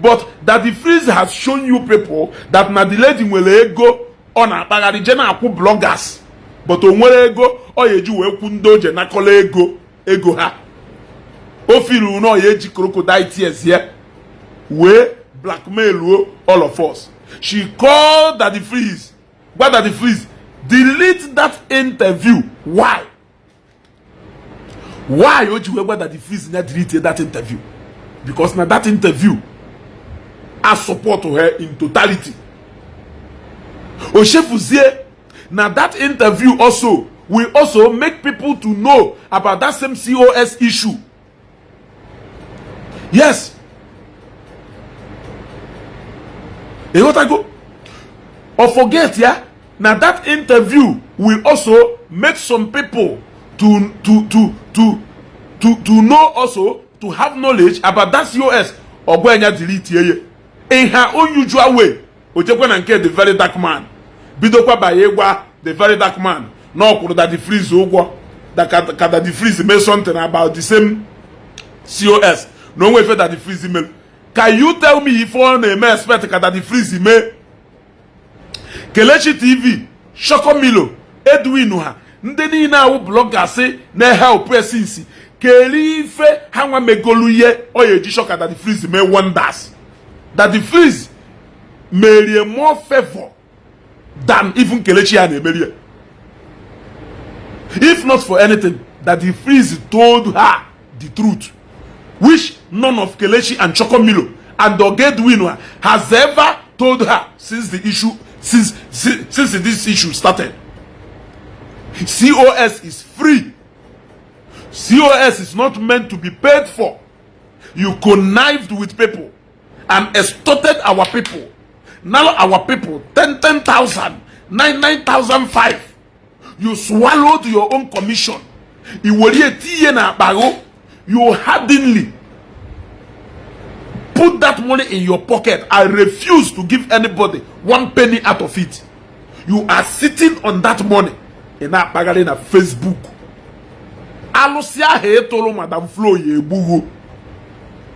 But that the Freeze has shown you people that na the lady nwere ego ọ na-akpagharị je na-akwụ bloggers, but o nwere ego ọ ya eji wee kwụ ndị oje nakọla ego ha. O firu na ọ ya eji crocodile tears ya wee blackmail all of us. She called Daddy Freeze, gwa Daddy Freeze delete that interview. Why o ji wee gwa Daddy Freeze na delete that interview? Because na that interview A support her in totality. O chefuzie na that interview also will also make people to know about that same COS issue. Yes, ịghọtago? Or forget ya na that interview will also make some people to know, also to have knowledge about that COS. Ọgwa delete ye in her own usual way. O jekwa na nke the Very Dark Man, bidokwa banye gwa the Very Dark Man na ọ kwụrụ Daddy Freeze ụgwọ ka Daddy Freeze mee something about the same COS, na onwe ife Daddy Freeze mere. Can you tell me ife ọ na-eme expect ka Daddy Freeze mee? Kelechi TV, Shokomilo, Edwin, ha ndị niile awụ bloggers na-ehelp since keri ife ha nwa megolu ihe ọ ya eji shọ ka Daddy Freeze mee wonders. Daddy Freeze merie more favor than even Kelechi ya na-emeri. If not for anything, Daddy Freeze told her the truth, which none of Kelechi and Chokomilo and Ogedwin has ever told her since the issue since this issue started. COS is free. COS is not meant to be paid for. You connived with people and extorted our people. Now our people, 10, 10,000, 9, 9,005. You swallowed your own commission. Iwerie tinye na akpa gị. You hardenly put that money in your pocket. I refuse to give anybody one penny out of it. You are sitting on that money. Ị na-akpagharị na Facebook. Alụsị ahụ ịtụrụ Madam Flo ya egbughu.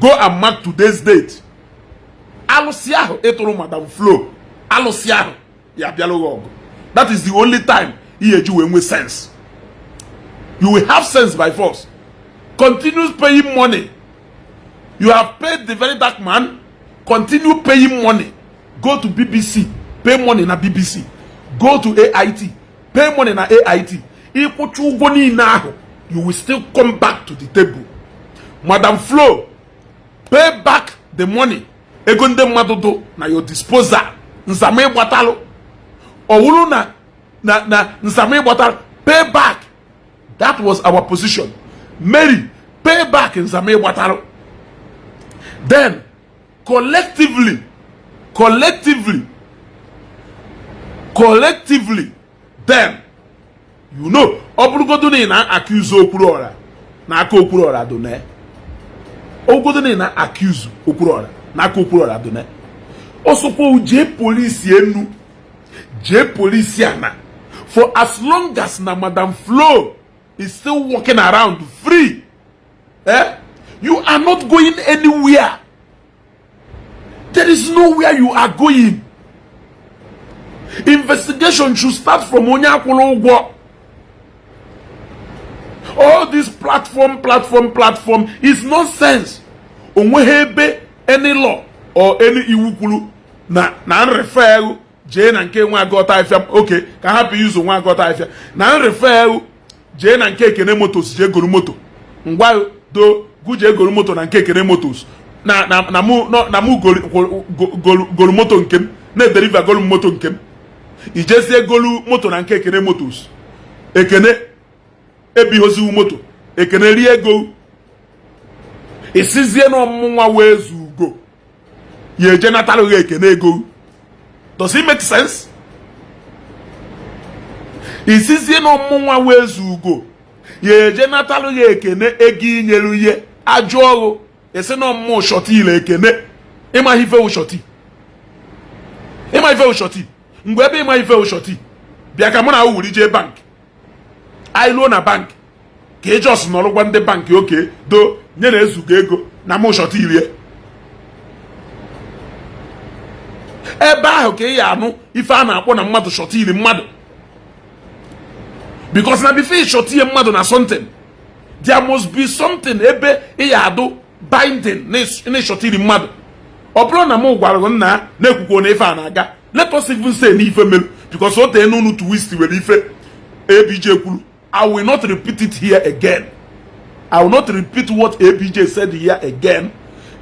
Go and mark today's date. Alụsị ahụ ịtụrụ Madam Flo, alụsị ahụ ya abịalụ gị ọgụ. That is the only time ihe eji wee nwee sense. You will have sense by force. Continue paying money. You have paid the Very Dark Man. Continue paying money. Go to BBC, pay money na BBC. Go to AIT, pay money na AIT. Ịkwụcha ụgwọ niile ahụ, you will still come back to the table. Madam Flo, pay back the money, ego ndị mmadụ dụ na your disposal. Nzama ịgbatalụ, ọ wụrụ na nzama ịgbatalụ, pay back. That was our position. Mary, pay back nzama ịgbatalụ. Then collectively, then ọ bụrụgodu na ị na-accuse Okwuluọra na aka Okwuluọra do na ogodo, na ị na-accuse Okwuluọra na aka Okwuluọra do na ọsọkwa, jee polisi enu, jee polisi ana. For as long as na Madam Flo is still walking around free, eh, you are not going anywhere. There is nowhere you are going. Investigation should start from onye akwụrụ ụgwọ. All this platform, platform, platform is nonsense. Onweghị ebe any law or any iwu kwuru na nrefe jee na nke nwa agọta afịa. Oke ka hapụ izu nwa agọta afịa na nrefe jee na nke Ekene Motors, jee goro moto. Ngwa do gu jee goro moto na nke Ekene Motors na mụ goro moto nke m na-ederiva golu moto nke m. Ijezie golu moto na nke Ekene Motors, Ekene ebighoziwu moto, Ekene rie ego, isizie na ọmụmụ nwa wee zugo ya eje natara gị Ekene ego. Does it make sense? Isizie na ọmụmụ nwa wee zugo ya eje natalụ ya Ekene ego inyelu ihe ajụ ọrụ, esi na ọmụmụ short ile Ekene. Ịma ife wụ short? Ịma ife wụ short? Mgbe ebe ịma ife wụ short, bịa ka mụ na wuri jee bank. Anyị luo na bank, ka ị just nọrọ gwa ndị bank, oke do nye na ezugo ego na mụ short irie. Ebe ahụ ka ị ya anụ ife a na-akpọ na mmadụ short iri mmadụ, because na before ị short ihe mmadụ na something, there must be something ebe ị ya adụ binding na ịshort iri mmadụ. Ọ bụrụ na m gwara gị nna na-ekwukwo na ife a na-aga, let us even say na ife mere, because o tee n'unu twist were ife ABJ kwuru. I will not repeat it here again. I will not repeat what ABJ said here again.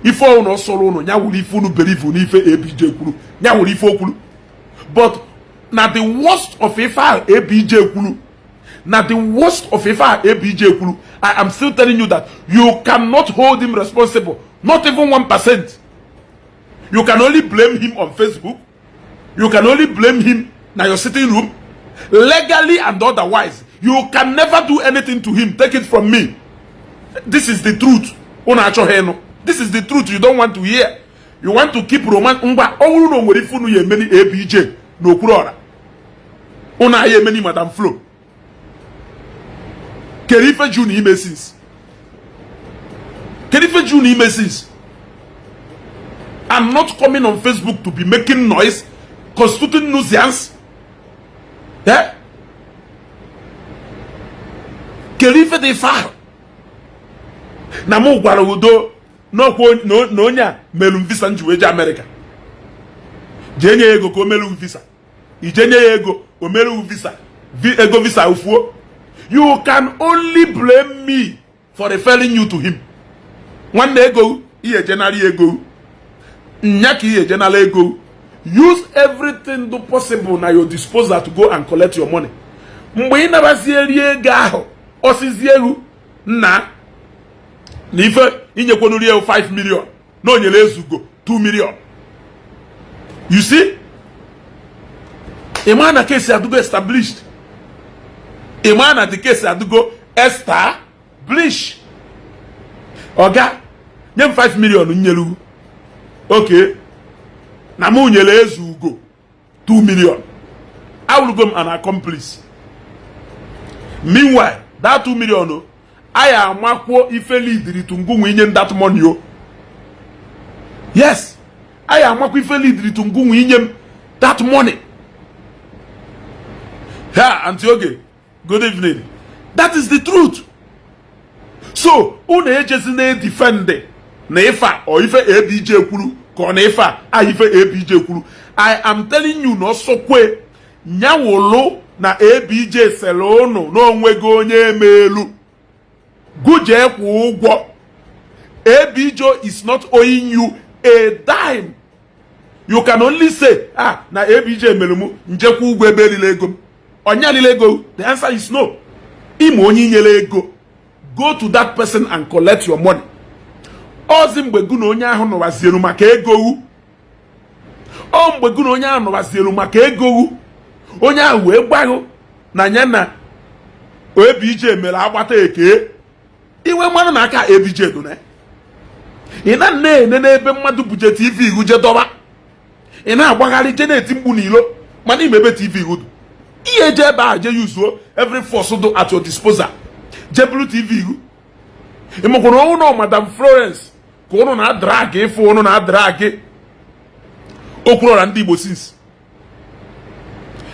Ife ọnwụ ọsọrọ ụnụ ya wuru ife unu believe n'ife ABJ kwuru, ya wuru ife o kwuru. But na the worst of ife ahụ ABJ kwuru, na the worst of ife ahụ ABJ kwuru, I am still telling you that you cannot hold him responsible, not even 1%. You can only blame him on Facebook. You can only blame him na your sitting room. Legally and otherwise, you can never do anything to him. Take it from me, this is the truth. Unu achọghị ịnụ. This is the truth you don't want to hear. You want to keep roman. Ngwa, ọ bụrụ na o nwere ife unu ya emeni ABJ n'okpuru ọra, unu ahịa emeni Madam Flo kere ife ju na ime since, kere ife ju na ime since. I'm not coming on Facebook to be making noise, constituting nuisance. Yeah? Kere ife dị ife ahụ na mụ gwara udo n'ọkwa na onye a melu m visa nji wee jee Amerịka. Jee nye ya ego ka o melu visa, ije nye ya ego, o melu visa, ego visa ufuo. You can only blame me for referring you to him. Nwanne, ego ihe ejenara ego nya ka ihe ejenara ego. Use everything do possible na your disposal to go and collect your money. Mgbe ị nabazie ego ahụ, ọsizie egwu nna na ife inyekwanuru ya 5 million na onyere ezugo 2 million. You see, ịma na case adụgo established, ịma na the case adụgo established. Ọga nye m 5 million nyelu, okay, na mụ nyere ezugo 2 million, awụrụgo m an accomplice. Meanwhile, that 2 million o anyị amakwuo ife lidiri to ngụnwa inye m that money o. Yes, anyị amakwa ife lidiri to ngụnwa inye m that money. Ha, Aunty Oge, good evening. That is the truth. So unu ejezi na-edefend na ife a ọ ife ABJ kwuru ka ọ na ife a a ife ABJ kwuru. I am telling you na ọsọkwe nyawụlụ na ABJ sere unu na onwego onye emelu gujee kwụ ụgwọ. ABJ is not owing you a dime. You can only say, ah, na ABJ mere m njekwa ụgwọ ebe erila ego m. Ọnya lile ego? The answer is no. Ime onye inyere ego, go to that person and collect your money. Ọzi mgbe gụ na onye ahụ nụwazielu maka ego wu ọ, mgbe gụ na onye ahụ nụwazielu maka ego wu, onye ahụ wee gbaghụ na ya na ABJ mere agbata eke inwe mmanụ na aka ABJ do na ị na na-ene n'ebe mmadụ buje TV ihu je dọba, ị na-agbagharị je na-eti mkpu n'ilo, mana ime ebe TV ihu dị, ihe je ebe ahụ je yuzuo every force do at your disposal, je buru TV ihu. Ị makwara ọnwụ na Madam Florence ka ụnụ na-adrag ịfụ, ụnụ na-adrag Okwuluọra ndị Igbo since.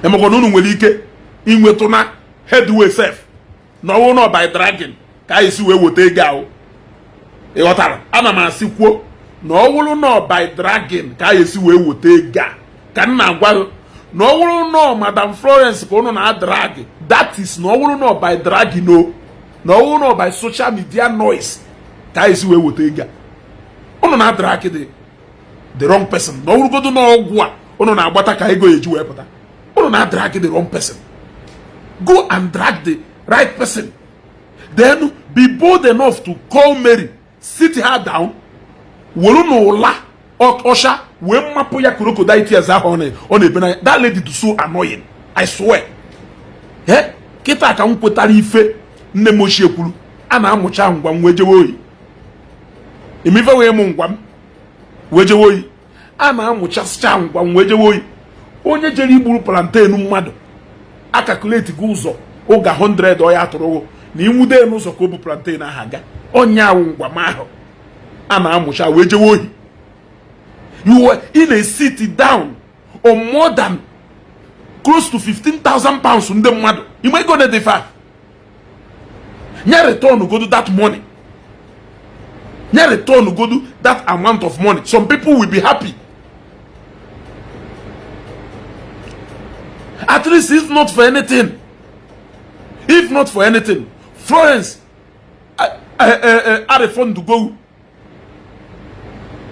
Ị makwa na unu nwere ike inwetụ na headway sef na ọnwụ na by dragging ka anyị si wee weta ego ahụ. Ị ghọtara? Ana m asị kwuo na ọ wụrụ na by dragging ka anyị esi wee weta ego a, ka m na-agwa gị na ọ wụrụ na Madam Florence ka ụnụ na-adrag, that is, na ọ wụrụ na by dragging o, na ọ wụrụ na by social media noise ka anyị esi wee weta ego a, ụnụ na-adrag the wrong person. Na ọ wụrụgodo na ọgwụ a ụnụ na-agbata ka ego eji wee pụta, ụnụ na-adrag the wrong person. Go and drag the right person. Then be bold enough to call Mary, sit her down, were n'ụla ọsha wee mmapụ ya crocodile tears ahụ ọ na-ebe n'anya. That lady do so annoying, I swear. Eh, kịta ka m kwetara ife nne m ochie kwuru, a na-amụcha ngwa m wee jewe oyi. Emife wee mụ ngwa m wee jewe oyi, a na-amụchasịcha ngwa m wee jewe oyi. Onye jere igburu plantain mmadụ acalculate gị ụzọ ụga 100 ọ ya tụrụ na inwude n'ụzọ ka o bu plantain ahụ aga ọnya awụ ngwa m ahụ a na-amụcha wee jewe ohi. You were in a sit down or more than close to £15,000 ndị mmadụ ime ego na fa nye return godu that money, nye return godu that amount of money. Some people will be happy, at least. If not for anything, if not for anything, Florence arefund go.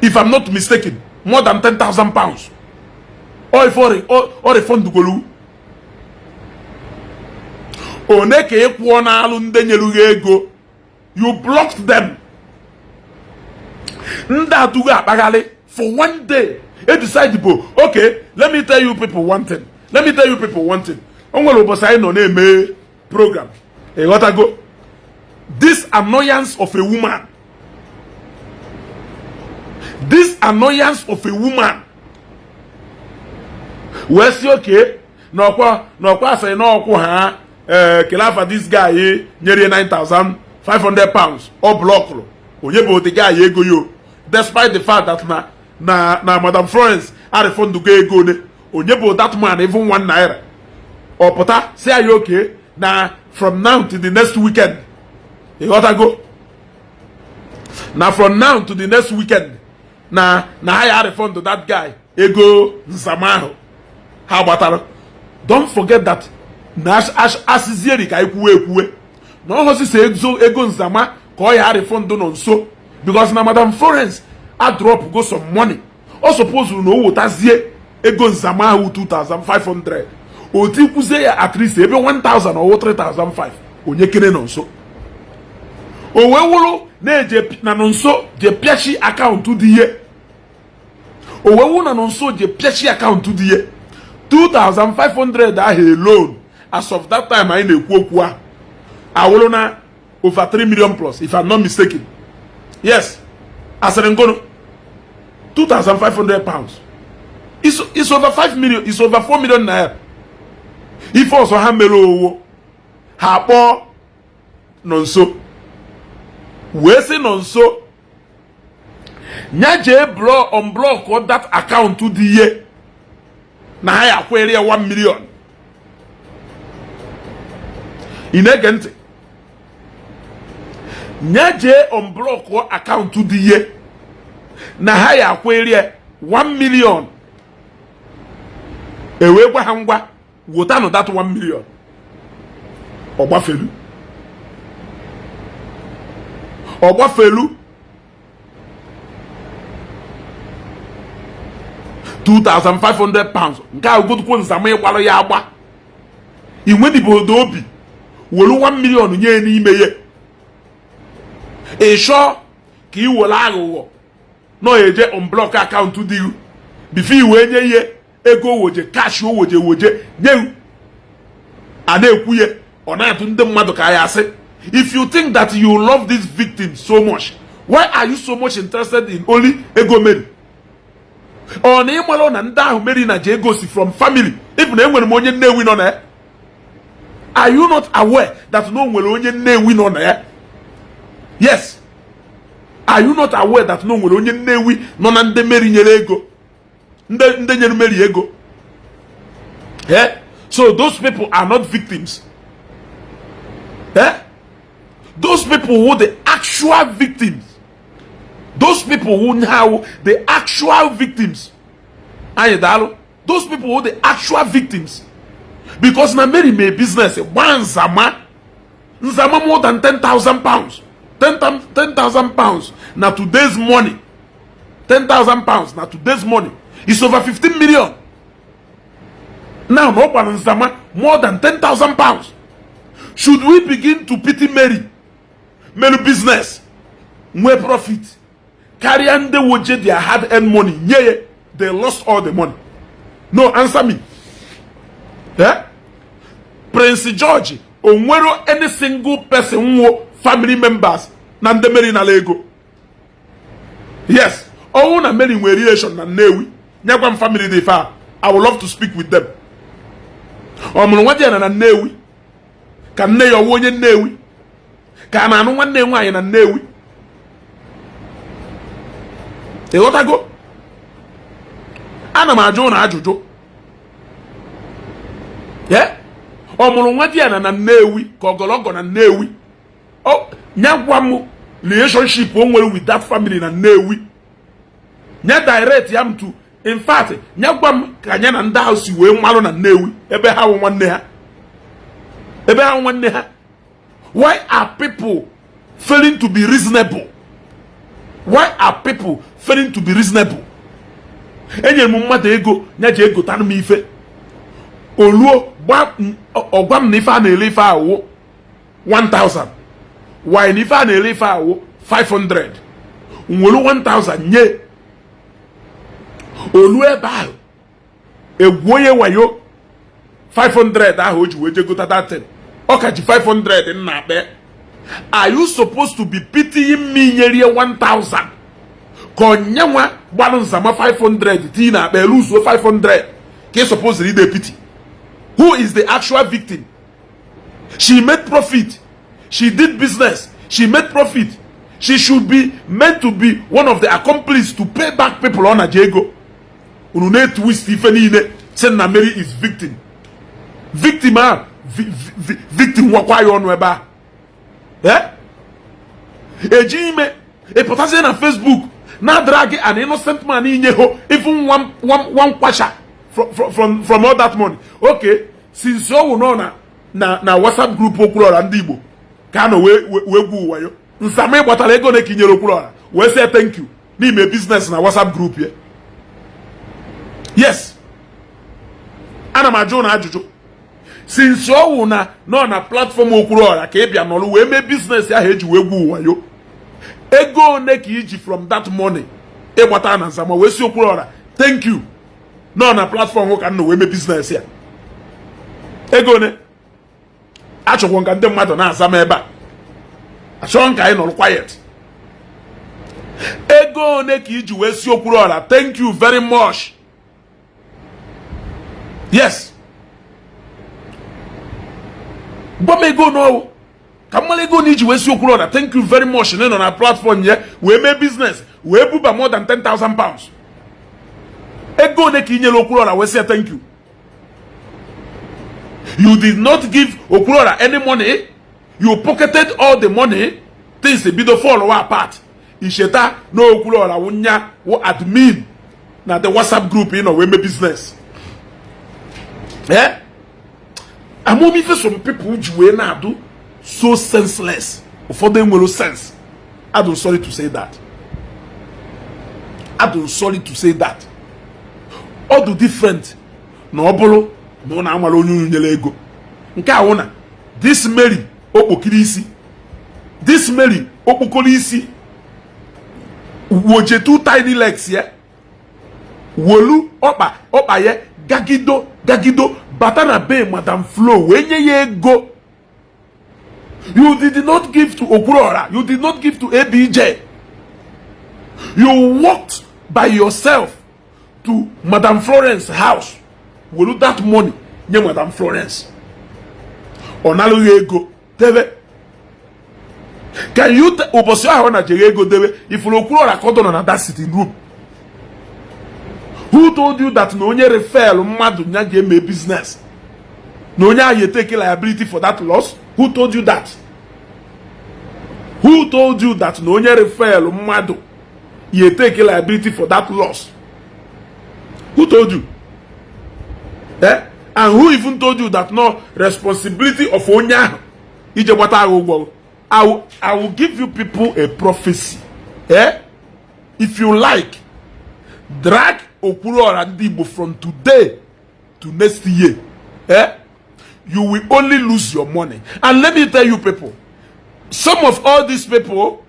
If I'm not mistaken, more than £10,000. Or if ọ refund golu one ka ị kwụọ n'alụ ndị nyere gị ego. You blocked them. Ndị atụgo akpagharị for one day e decide bụ, okay, let me tell you people one thing, let me tell you people one thing. O nwere ụbọchị anyị nọ na-eme program, ịghọtago? This annoyance of a woman, this annoyance of a woman wee sị oke n'ọkwa n'ọkwa asịrị n'ọkwụ ha ee kele afa. This guy nyere ya £9,500, ọ blockụrụ onye bụ the guy ego yo, despite the fact that na Madam Florence arefundugo ego one onye bụ that man even ₦1. Ọ pụta si anyị oke na from now to the next weekend, ịghọtago, na from now to the next weekend na ha ya refund that guy ego nzama ahụ ha gbatara. Don't forget that na asịzieri ka anyị kwuwe ekwuwe na ọ hụsịsa ego nzama ka ọ ya refund nọ nso, because na Madam Florence a drop go some money. Ọ suppose na o wetazie ego nzama ahụ 2500, o tikwuzie ya at least ebe 1000 ọwụ 3005. Onye kene nọ nso o wee wụrụ na-eje na nọ nso je pịachi account dị ihe o wee wụ na nọ nso je pịachi account dị ihe 2500 ahụ alone. As of that time anyị na-ekwu okwu ahụ, awụrụ na over 3 million plus, if I'm not mistaken. Yes, asịrị ngono £2,500 is over 5 million, is over 4 million naira. Ife ọzọ ha mere owo ha kpọọ nọ nso wee sị nọ nso nya jee block, unblock that account dị ihe na ha ya akwere ya 1 million. Ị na-ege ntị? Nya jee unblock account dị ihe na ha ya akwere ya 1 million. Ewee gwa ha, ngwa, wotanụ that 1 million. Ọgbafelu, ọgbafelu £2,500. Nke a ugodukwu nzama ịgbalụ ya agba inwedibodo obi welu 1 million nye n'ime ya. Ị chọọ ka ị were aghụghọ nọ eje unblock account dị before i wee nye ihe ego woje cash o woje woje nye a na-ekwu ya, ọ na-atụ ndị mmadụ ka ya asị. If you think that you love this victim so much, why are you so much interested in only ego Mary? Ọ na ịmalụ na ndị ahụ Mary na ji ego si from family, even enwere m onye Nnewi nọ na ya. Are you not aware that no nwere onye Nnewi nọ na ya? Yes, are you not aware that no nwere onye Nnewi nọ na ndị Mary nyere ego, ndị nyere Mary ego? Eh? So those people are not victims, eh? Those people who the actual victims, those people who now the actual victims, anyị daalụ, those people who the actual victims, because na Mary mee business gbaa nzama nzama more than £10,000, £10,000 na today's money, £10,000 na today's money is over 15 million now. Na ọ gbara nzama more than £10,000. Should we begin to pity Mary mere business nwee profit karịa ndị woje their hard earned money nye ya, they lost all the money? No, answer me, eh? Prince George, o nwere any single person nwụọ family members na ndị Mary nala ego? Yes, ọnwụ na Mary nwere relation na Nnewi, nyekwa m family dị fa. I would love to speak with them. Ọ mụrụ nwa di ya na Nnewi ka nne ya ọwụ onye Nnewi ka a na-anụ nwanne ya nwaanyị na Nnewi? Ịghọtago? Ana m ajụ na ajụjụ. Ọ mụrụ nwa di ya na Nnewi ka ọgọlọgọ na Nnewi? Nya gwa m relationship o nwere with that family na Nnewi. Nya direct ya m to, in fact, nya gwa m ka nya na ndị ahụ si wee malụ na Nnewi ebe ha wụ nwanne ha, ebe ha nwanne ha. Why are people failing to be reasonable? Why are people failing to be reasonable? Enyere m mmadụ ego ya ji egotanụ m ife, oluo ọgwa m na ife a na-ele ife awụ 1000, why na ife a na-ele ife awụ 500. Nwere 1000 nye olu ebe ahụ, egwu onye wayo 500 ahụ o ji wee jegota datin, ọ ka ji 500 nna akpa. Are you supposed to be pitying me nyerie 1000, ka onyenwa gbalụ nzama 500 tii na akpa eluzuo 500 ka ị supposed ide pity? Who is the actual victim? She made profit, she did business, she made profit. She should be meant to be one of the accomplices to pay back people ọ na-ji ego. Unu na-etwist ife niile, sị na Mary is victim. Victim a victim nwakwa ya ọnụ ebe a eji ime ịpụtazie na Facebook na-adara gị an innocent man inye ho even one kwacha from all that money. Okay, since ọ wụ nọ na WhatsApp group Okwuluọra ndị Igbo ka a nọ wee gwu wayo nsama, ịgbatara ego na ka inyere Okwuluọra wee sị thank you n'ime business na WhatsApp group ya? Yes, ana m ajụ na ajụjụ. Since ọ wụ na nọ na platform Okwuluọra ka ị bịa nọrọ wee mee business ahụ eji wee gwu wayo, ego one ka iji from that money ịgbata na nzama wee si Okwuluọra thank you, nọ na platform ka nọ wee mee business ya? Ego one? Achọkwa nka ndị mmadụ na-aza m ebe a, achọghị nka anyị nọrọ quiet. Ego one ka iji wee si Okwuluọra thank you very much? Yes, gwa m ego n'ọwụ ka mmalụ ego na iji wee si Okwuluọra thank you very much na ị nọ na platform ya wee mee business wee buba more than £10,000. Ego one ka i nyere Okwuluọra wee sị ya thank you? You did not give Okwuluọra any money. You pocketed all the money. Things ebido fall apart, icheta na Okwuluọra wụnya wụ admin na the WhatsApp group ị nọ wee mee business. Eh, amamife some people ji wee na-adụ so senseless. Ụfọdụ enwere sense. I'm sorry to say that, I'm sorry to say that. Ọ dị different na ọ bụrụ na ọ na-amara onye unu nyere ego nke ahụ na this Mary okpokiri isi, this Mary okpokoro isi woje two tiny legs ya, wolu ọkpa ọkpa ya gagido gagido bata na be Madam Flo wee nye ya ego. You did not give to Okwuluora, you did not give to ABJ. You walked by yourself to Madam Florence house, welu that money nye Madam Florence. Ọ nalụghị ego debe. Can you, ụbọchị ahụ ọ na jere ego debe, ifuru Okwuluora ka ọ dọ na that sitting room? Who told you that na onye refer mmadụ nya ga-eme business na onye ahụ take liability for that loss? Who told you that? Who told you that na onye refer mmadụ ya take liability for that loss? Who told you? Eh, and who even told you that no responsibility of onye ahụ ije gbata ahụ ụgwọ? I will give you people a prophecy. Eh, if you like, drag Okwuluọra ndị Igbo from today to next year, eh, you will only lose your money. And let me tell you people, some of all these people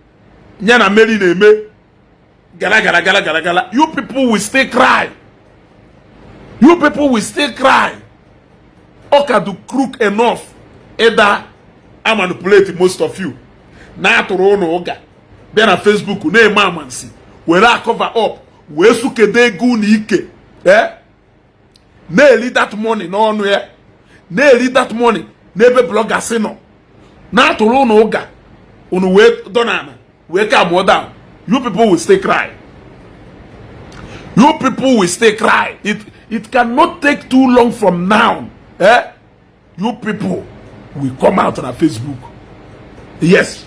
ya na Mary na-eme gara gara gara gara gara, you people will still cry. You people will still cry. Ọ ka do crook enough ịda a manipulate most of you na-atụrụ ụnụ ụga bịa na Facebook na-eme amansi were a cover up wee sukede ego unu ike, eh, na-eri that money n'ọnụ ya, na-eri that money n'ebe bloggers nọ na-atụrụ ụnụ ụga, unu wee dọ n'ala wee calm down. You people will still cry. You people will still cry. It cannot take too long from now, eh, you people will come out na Facebook. Yes,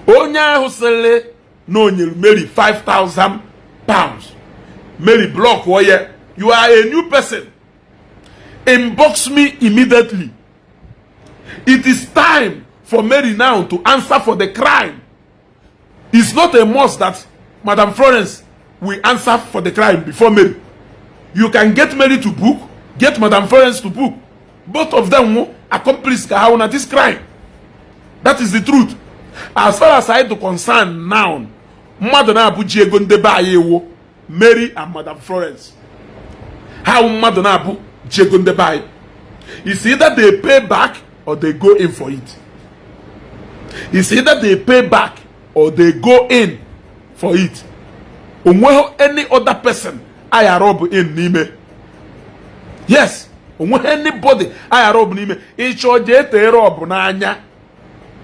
onye ahụ sịrị na o nyere Mary £5000, Mary block oye. You are a new person. Inbox me immediately. It is time for Mary now to answer for the crime. It's not a must that Madam Florence will answer for the crime before Mary. You can get Mary to book, get Madam Florence to book. Both of them will accomplice ka ha na this crime. That is the truth. As far as I do concern now, mmadụ na-abụ ji ego ndebe anyị ewo Mary and Madam Florence. Ha wụ mmadụ na-abụ ji ego ndebe anyị. It's either they pay back or they go in for it. It's either they pay back or they go in for it. Onweghị any other person ayara ọ bụ in n'ime. Yes, onweghị anybody ayara ọ bụ n'ime. Ịchọ jee tee rub n'anya.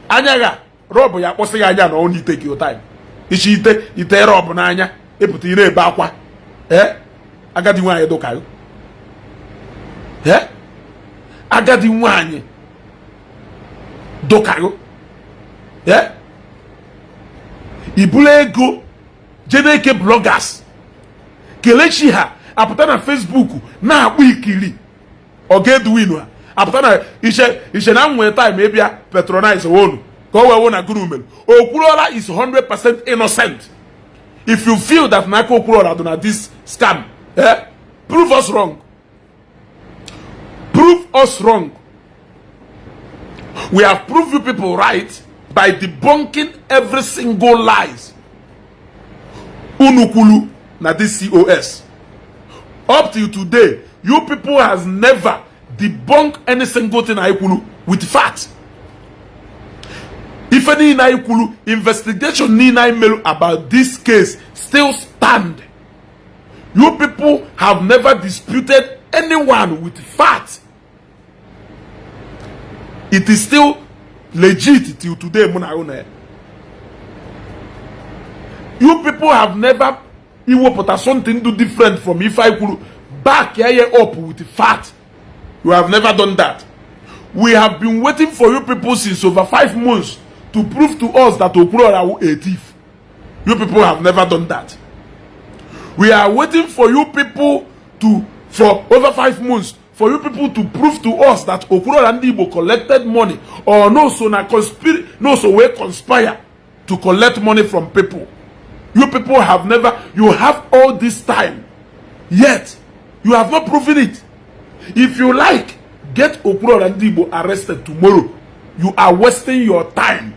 Anya ga rub ya akpọsị gị anya na ọ na take your time. Ichi ite ite rub n'anya, ịpụta, ị na-ebe akwa. Ee, agadi nwaanyị dụka gị. Ee, agadi nwaanyị dụka gị. Ee, ibulu ego jee na-eke bloggers. Kelechi ha apụta na Facebook na-akpụ ikiri ọ ga-edwin ha apụta na iche iche na nwere time ịbịa patronize wonu ka o wee wụ na gụrụ mere. Okwuluora is 100% innocent. If you feel that n'aka Okwuluora dị na this scam, eh, prove us wrong, prove us wrong. We have proved you people right by debunking every single lies unu kwulu na this COS. Up till today, you people has never debunked any single thing anyị kwulu with fact. Ife niile anyị kwulu, investigation niile anyị melu about this case still stand. You people have never disputed anyone with fact. It is still legit till today. Mụ na ahụ na ya, you people have never iwepụta something do different from ife anyị kwuru, back ya up with fact. You have never done that. We have been waiting for you people since over 5 months to prove to us that Okwuluora wụ a thief. You people have never done that. We are waiting for you people to for over 5 months for you people to prove to us that Okwuluora Ndị Igbo collected money or no so na conspire, no so we conspire to collect money from people. You people have never. You have all this time, yet you have not proven it. If you like, get Okwuluora Ndị Igbo arrested tomorrow. You are wasting your time,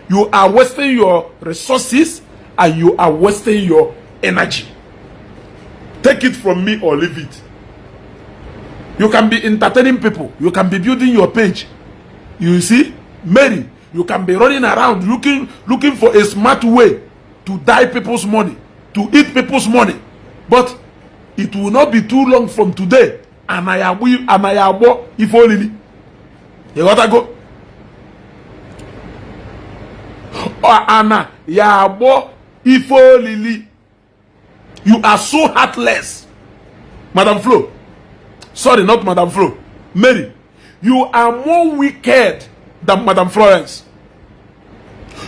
you are wasting your resources, and you are wasting your energy. Take it from me or leave it. You can be entertaining people, you can be building your page. You see, Mary, you can be running around looking for a smart way to die people's money, to eat people's money, but it will not be too long from today, anaghị anaghị agbọ ife olili. Ịghọtago? Ana ya agbọ ife olili. You are so heartless, Madam Flo. Sorry, not Madam Flo, Mary. You are more wicked than Madam Florence.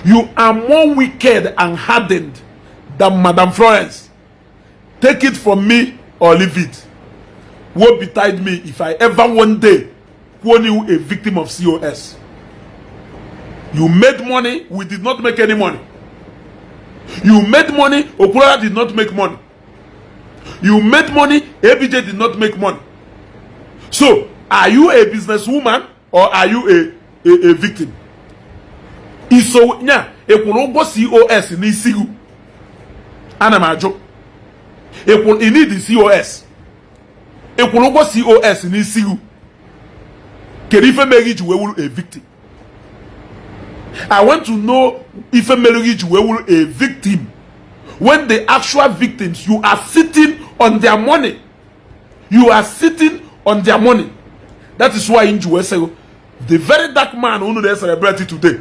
You are more wicked and hardened than Madam Florence. Take it from me or leave it. Woe betide me if I ever one day call you a victim of COS. You made money, we did not make any money. You made money, Okwuluora did not make money. You made money, ABJ did not make money. So are you a businesswoman or are you a victim? Iso nya ịkwụrụ ụgwọ COS n'isi gị? Ana m ajụ, ịkwụrụ i need COS? Ịkwụrụ ụgwọ COS n'isi gị? Kedu ife mere gị ji wee wuru a victim? I want to know ife mere gị ji wee wuru a victim when the actual victims, you are sitting on their money. You are sitting on their money. That is why nji wee sị, the very dark man unu na celebrate today,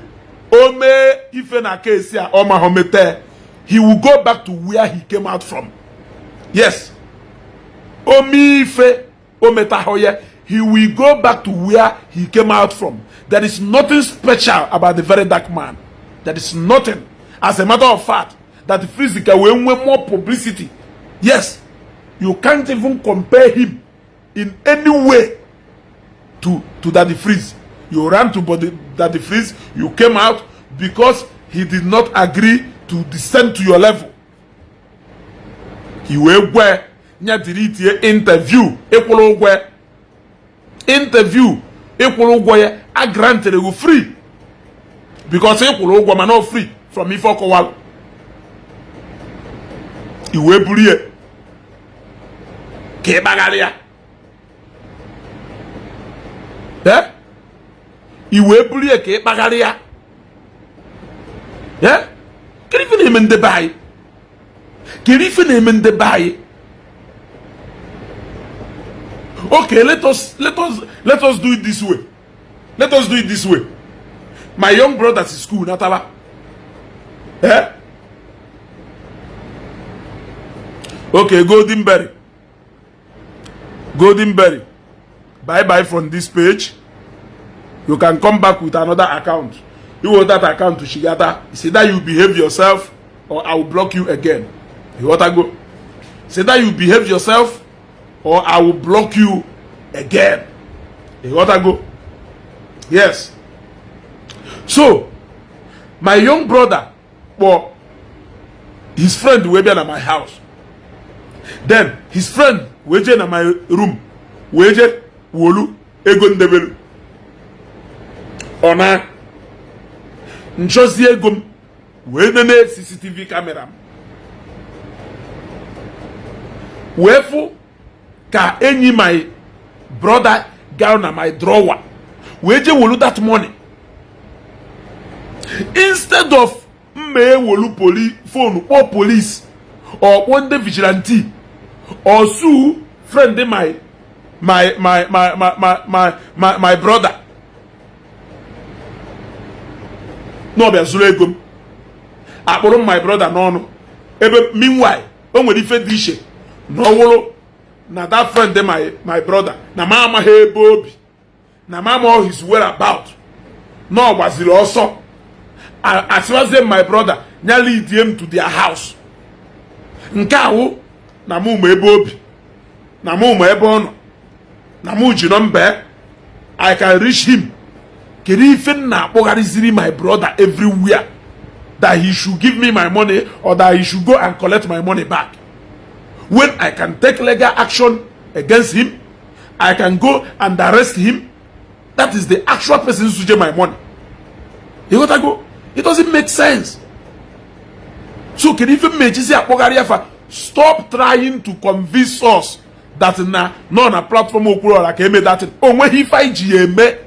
o mee ife na case a ọ ma mete, he will go back to where he came out from. Yes, o mee ife o metahụ ya, he will go back to where he came out from. There is nothing special about the very dark man. There is nothing. As a matter of fact, that the physical will nwee more publicity. Yes, you can't even compare him in any way to Daddy Freeze. You ran to body Daddy Freeze, you came out because he did not agree to to descend to your level. I wee gwe nya deletie interview ịkwụrụ ụgwọ, interview ịkwụrụ ụgwọ ya a granted you free because ịkwụrụ ụgwọ, mana ọ free from ife ọkọwalụ. I wee buru ya ka ị kpagharị ya, ee, i wee buru ya ka ị kpagharị ya. Ee, kedu ife na-eme ndebe anyị? Kedu ife na-eme ndebe anyị? Okay, let us do it this way. Let us do it this way. My young brother si school nataba, eh? Okay, Golden Berry, Golden Berry, bye bye from this page. You can come back with another account. You want that account to Shigata. It's either you behave yourself or I will block you again. You want to go? It's either you behave yourself or I will block you again. You want to go? Yes. So, my young brother, well, his friend wee bịa na my house. Then his friend wee jee na my room wee jee wolu ego ndebelu. Ọ na nchọzi ego m wee nene CCTV camera m wee fụ ka enyi my brother gara na my drawer wee jee wolu that money. Instead of mma ewolu poli phone kpọọ police or kpọọ ndị vigilante or sue friend my brother na ọ bịa zuru ego m, akpụrụ m my brother n'ọnụ ebe. Meanwhile, o nwere ife dị iche na ọ wụrụ na that friend my brother na m amaghị ebe o bi, na m amaghị his whereabout, na ọ gbaziri ọsọ, asịwazie my brother nya lead m to their house. Nke awụ na mụ ma ebe o bi, na mụ ma ebe ọ nọ, na mụ ji nọmba, I can reach him. Kedu ife m na-akpọgharịziri my brother everywhere that he should give me my money or that he should go and collect my money back, when I can take legal action against him? I can go and arrest him. That is the actual person who my money. You got to go. It doesn't make sense. So kedu ife m mejizi akpọgharị afa? Stop trying to convince us that na nọ na platform Okwuluọra ka eme that. O nweghị ife anyị ji ya eme.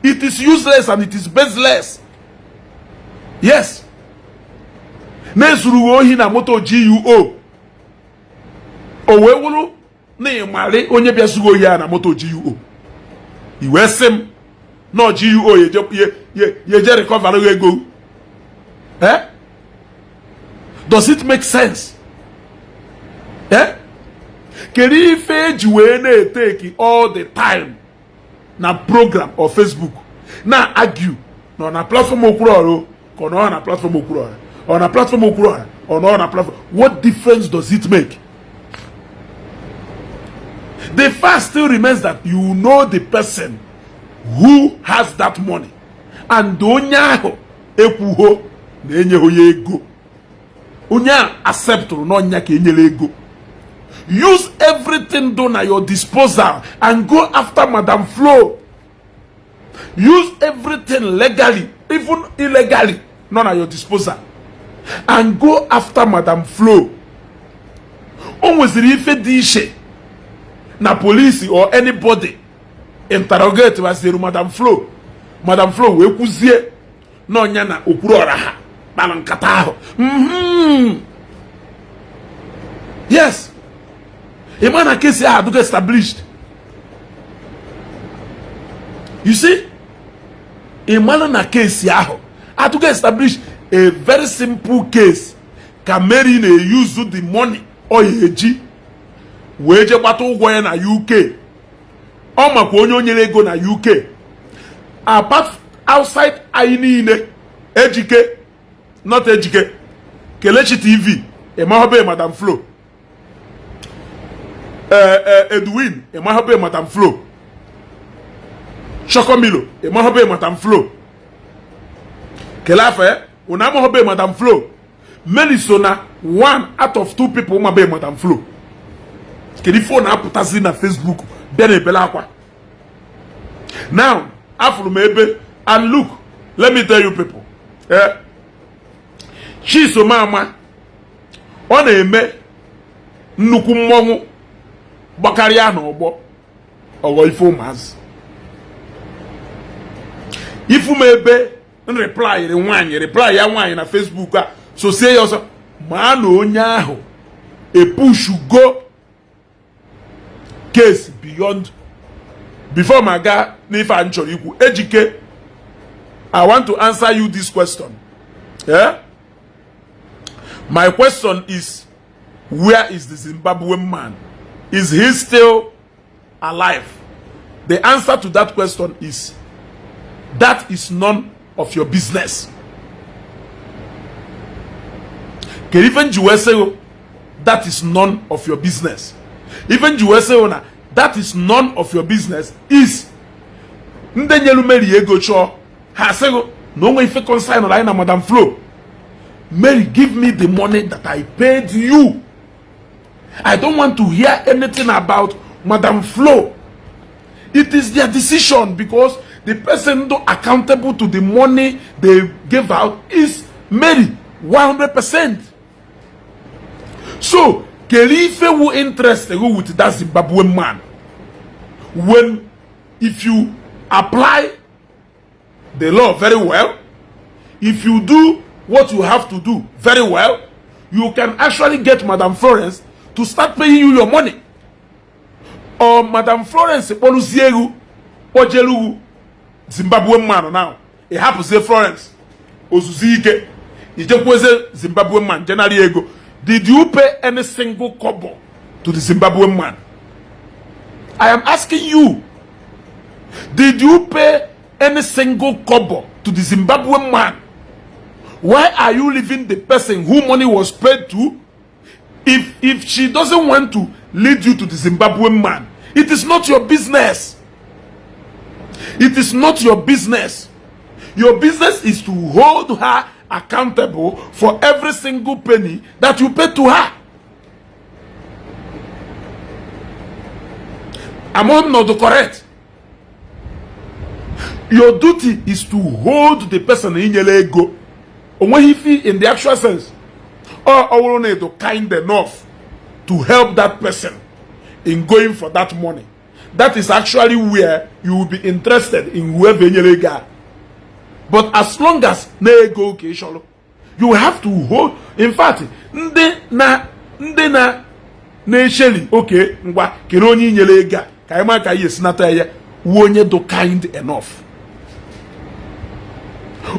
It is useless and it is baseless. Yes, na-ezuru ohi na moto GUO, o wee wụrụ na ịmarị onye bịa zugo ohi ya na moto GUO, i wee sị m na GUO ya eje recover ego. Eh, does it make sense? Eh, kedu ife eji wee na-eteki all the time na program or Facebook na argue nọ na platform Okwuluọra ka ọ nọ na platform Okwuluọra, ọ na platform Okwuluọra, ọ nọ na platform? What difference does it make? The fact still remains that you know the person who has that money, and onye ahụ ekwuho na enyeghị ya ego. Onye a acceptụrụ n'ọnya ka enyere ego. Use everything done at your disposal and go after Madam Flo. Use everything legally, even illegally, not at your disposal, and go after Madam Flo. O nweziri ife dị iche na police or anybody interrogate waziri Madam Flo, Madam Flo wee kwuzie n'ọnya na Okwuluọra ha kpara nkata ahụ. Yes, ị ma na case ahụ adịgo established. You see, ị mara na case ahụ adịgo established. A very simple case ka Mary na-use the money ọ ya eji wee jee gbata ụgwọ ya na UK. Ọ makwa onye o nyere ego na UK apart outside anyị niile. Ejike, not Ejike, Kelechi TV, ịmahobe Madam Flo? Edwin, ịmahobe Madam Flo? Chokomilo, ịmahobe Madam Flo? Kele afọ ya, unu amahobe Madam Flo? Mary so na one out of two people ma be Madam Flo. Kedu ife ọ na-apụtazi na Facebook bịa na ebele akwa? Now, afụrụ m ebe, and look, let me tell you people, Chisom ama ọ na-eme nnukwu mmọnwụ gbakarịa n'ọgbọ ọghọ ife ụmụazị. Ifu m ebe n reply nwaanyị, reply ya nwaanyị na Facebook a sosie ya ọsọ, maa na onye ahụ epushugo case beyond. Before ma gaa n'ife a m chọrọ ikwu, Ejike, I want to answer you this question. Yeah? My question is, where is the Zimbabwean man? Is he still alive? The answer to that question is, that is none of your business. Kedu ife nji wee sị that is none of your business? Ife nji wee sị na that is none of your business is, ndị nyelu Mary ego chọọ ha sịghị na onwe ife concern anyị na Madam Flo. Mary, give me the money that I paid you. I don't want to hear anything about Madam Flo. It is their decision, because the person accountable to the money they gave out is Mary 100%. So kedu ife wu interest go with that Zimbabwean man, when if you apply the law very well, if you do what you have to do very well, you can actually get Madam Florence to start paying you your money? Or Madam Florence kpọrụzie ego kpọjelugu Zimbabwean man now, ị hapụzie Florence ozuzu ike, ijekwueze Zimbabwean man jenarị ego? Did you pay any single kobo to the Zimbabwean man? I am asking you, did you pay any single kobo to the Zimbabwean man? Why are you leaving the person who money was paid to? If she doesn't want to lead you to the Zimbabwean man, it is not your business. It is not your business. Your business is to hold her accountable for every single penny that you pay to her. Am I not correct? Your duty is to hold the person in your ego. Onweghị ife in the actual sense, ọ bụrụ na ịdụ kind enough to help that person in going for that money, that is actually where you will be interested in whoever enyere ego a. But as long as na ego ka ị chọrọ, you have to hold. In fact, ndị na na-echeli oke ngwa kere onye inyere ego a ka anyị ma ka anyị esi nata ya, wu onye dị kind enough,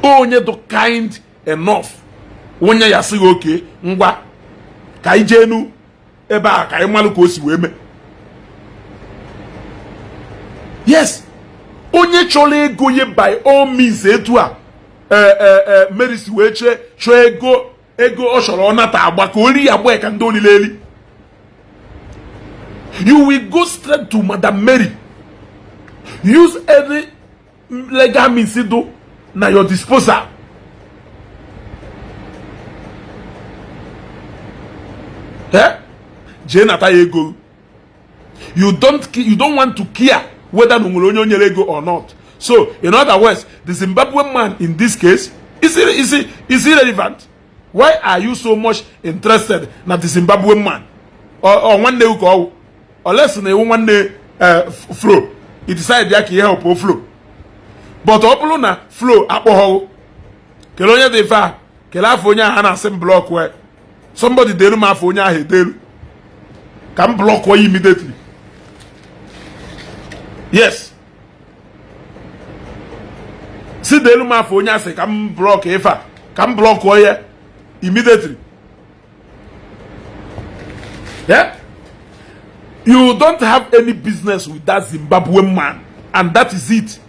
onye dị kind enough, onye ya sịghị oke ngwa ka anyị jee nu ebe a ka anyị malụ ka o si wee mee. Yes, onye chọrọ ego ye by all means, etu a Mary si wee chee chọọ ego, ego ọ chọrọ ọ nata agba ka ori ya agba ka ndị olile eli. You will go straight to Madam Mary, use any legal means do na your disposal. Jee nata ya ego. You don't want to care whether na nwere onye o nyere ego or not. So in other words, the Zimbabwean man in this case is irrelevant. Why are you so much interested na the Zimbabwean man? Ọ nwanne ka ọwụ, unless na ewu nwanne Flo, i decide ya ka ihe help Flo. But ọ bụrụ na Flo akpọghọwụ, kelee onye dị ife a, kelee afọ onye ahụ a na-asị m block wee. Somebody deelu m afọ onye ahụ edelu ka m block ya immediately. Yes, si deelu m afọ onye asị ka m block ife a, ka m block ya immediately. Yeah, you don't have any business with that Zimbabwean man, and that is it.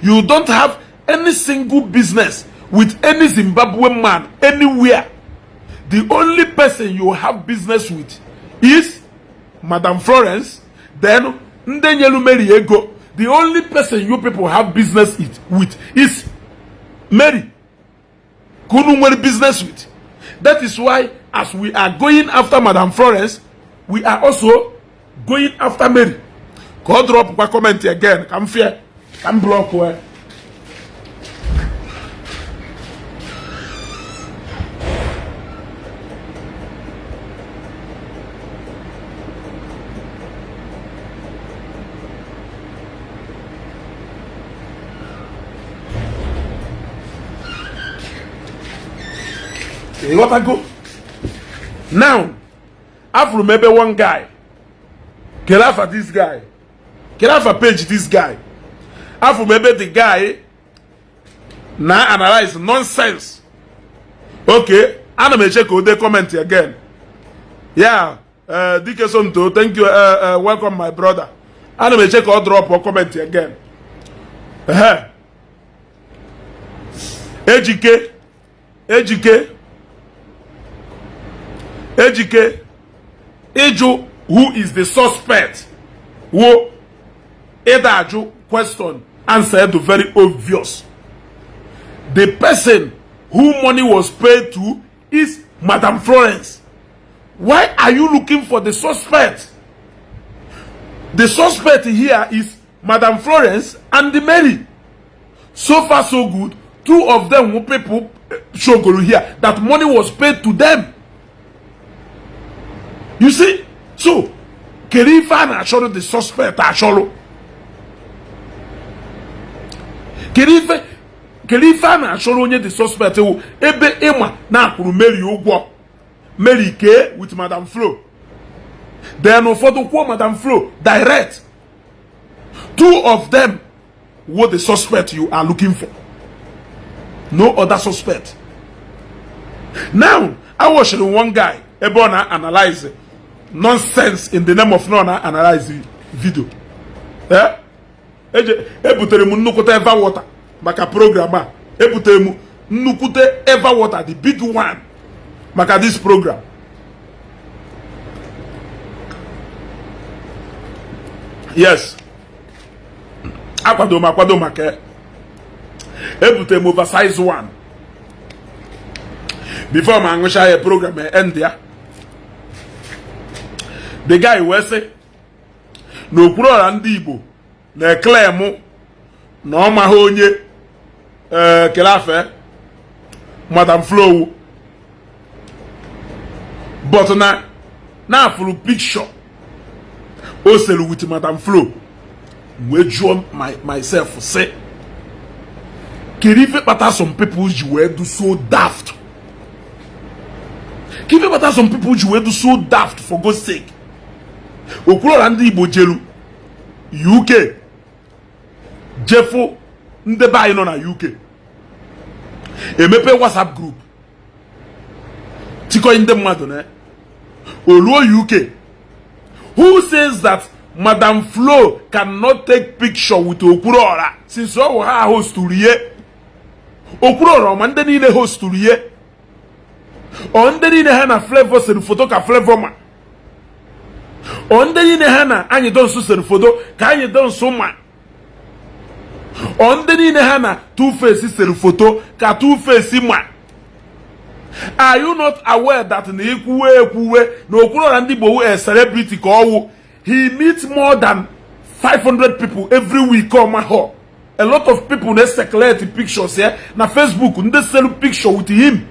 You don't have any single business with any Zimbabwean man anywhere. The only person you have business with is Madam Florence. Then ndị nyelu Mary ego. The only person you people have business with is Mary. Ka unu nwere business with. That is why as we are going after Madam Florence, we are also going after Mary. Ka ọ drop kwa comment again ka m fie ka m block wee. Ịghọtago? Now, afụrụ m ebe one guy kere afa this guy, kere afa page this guy. Afụrụ m ebe the guy na analyze nonsense. Okay, ana m eche ka o dee comment again. Yeah, Dike Somto, thank you. Welcome, my brother. Ana m eche ka ọ drop comment again. Ejike, Ejike, Ejike, ịjụ who is the suspect wo ịda ajụ question answer to very obvious. The person who money was paid to is Madam Florence. Why are you looking for the suspect? The suspect here is Madam Florence and the Mary. So far so good. Two of them who people shogoro here that money was paid to them. You see? So, kedu ife a na-achọrọ the suspect achọrọ? Kedu ife a na-achọrọ onye the suspect wụ ebe ịma na-akwụrụ Mary ụgwọ? Mary kee with Madam Flo. Then ụfọdụ kwụọ Madam Flo direct. Two of them were the suspect you are looking for. No other suspect. Now, I watched one guy ebe ọ na-analyze nonsense in the name of no na-analyze video. Eh? Ebutere m nnukwute Eva water maka program a. Ebutere m nnukwute Eva water, the big one, maka this program. Yes. Akwado m akwado maka ebutere m oversize one. Before m aṅụcha ya, program end ya. The guy wee sị na Okwuluọra ndị Igbo na-eclaim na ọ maghị onye ee kelafe Madam Flo, but na na-afụrụ picture o sere with Madam Flo. Wee jụọ myself sị, kedu ife kpata some people ji wee do so daft? Kedu ife kpata some people ji wee do so daft, for God's sake? Okwuluọra ndị Igbo jelu UK jefu ndị be anyị nọ na UK, emepe WhatsApp group tikọ ndị mmadụ na oluo UK. Who says that Madam Flo cannot take picture with Okwuluọra, since ọ wụ ha hosturu ihe? Okwuluọra ọma ndị niile hosturu ihe, ọ ndị niile ha na Flavour sere foto ka Flavour ma, ọ ndị niile ha na Anyị Donsu sere foto ka Anyị Donsu ma, ọ ndị niile ha na Two Face sere foto ka Two Face ma. Are you not aware that na ekwuwe ekwuwe na Okwuluọra ndị Igbo a celebrity ka ọwụ? He meets more than 500 people every week. Ọma họ a lot of people na circulate pictures ya na Facebook, ndị sell picture with him.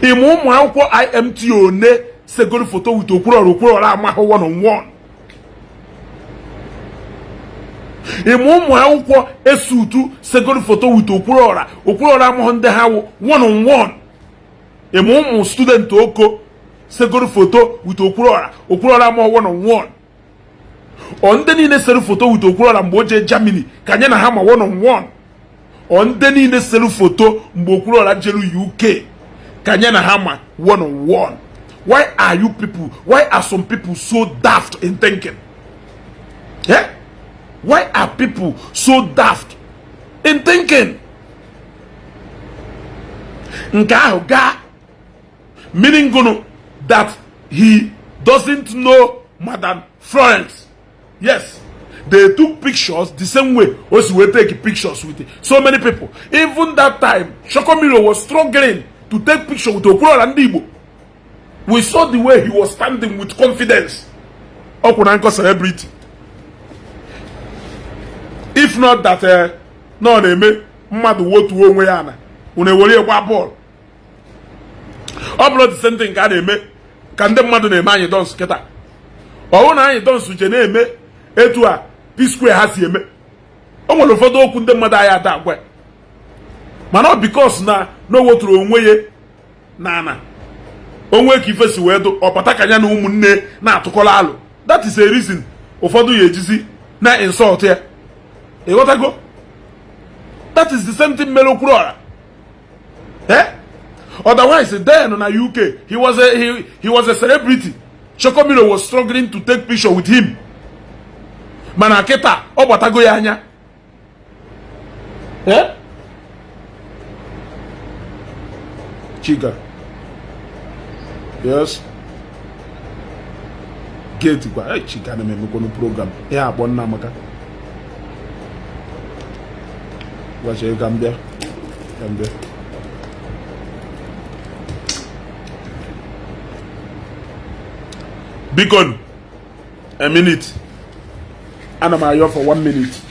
Ịma ụmụ akwụkwọ IMT one segoro foto with Okwuluọra, Okwuluọra amahụ one on one? Ịma ụmụ akwụkwọ esutu segoro foto with Okwuluọra, Okwuluọra amahụ ndị ha wụ one on one? Ịma ụmụ student oko segoro foto with Okwuluọra, Okwuluọra amahụ one on one? Ọ ndị niile sere foto with Okwuluọra mgbe o jee Germany ka anyị na ha ma one on one? Ọ ndị niile sere foto mgbe Okwuluọra jere UK ka anyị na ha ma one on one? Why are you people, why are some people so daft in thinking? Yeah? Why are people so daft in thinking? Nke ahụ gaa meaning gụnụ that he doesn't know Madam Florence? Yes, they took pictures the same way o si wee take pictures with so many people. Even that time Shokomiro was struggling. to take picture with Okwuluora ndị Igbo. We saw the way he was standing with confidence. Ọkwụ na nkọ celebrity. If not that na ọ na-eme mmadụ wotuo onwe ya na unu ewere gba bọọlụ. Ọ bụrụ the same thing ka a na-eme ka ndị mmadụ na-eme anyị dons kịta. Ọ bụrụ na anyị dons je na-eme etu a P-Square ha si eme, o nwere ụfọdụ okwu ndị mmadụ anyị ada agwa, mana ọ because na o woturu onwe ya na ana onwe ka ife si wee dụ ọpata ka ya na ụmụnne na-atụkọrọ alụ. That is a reason ụfọdụ ya ejizi na insult ya. Ịghọtago? That is the same thing mere Okwuluora. Eh? Otherwise, then na UK, he was a celebrity. Chokomilo was struggling to take picture with him. Mana kịta ọ gbatago ya anya. Eh? Chika. Yes. Gate kwa. Hey, Chika na emekwanụ program. Ihe akpọ nna Amaka. Gwacha ka m bịa. Ka m bịa. Biko, a minute. Ana m ayọ for 1 minute.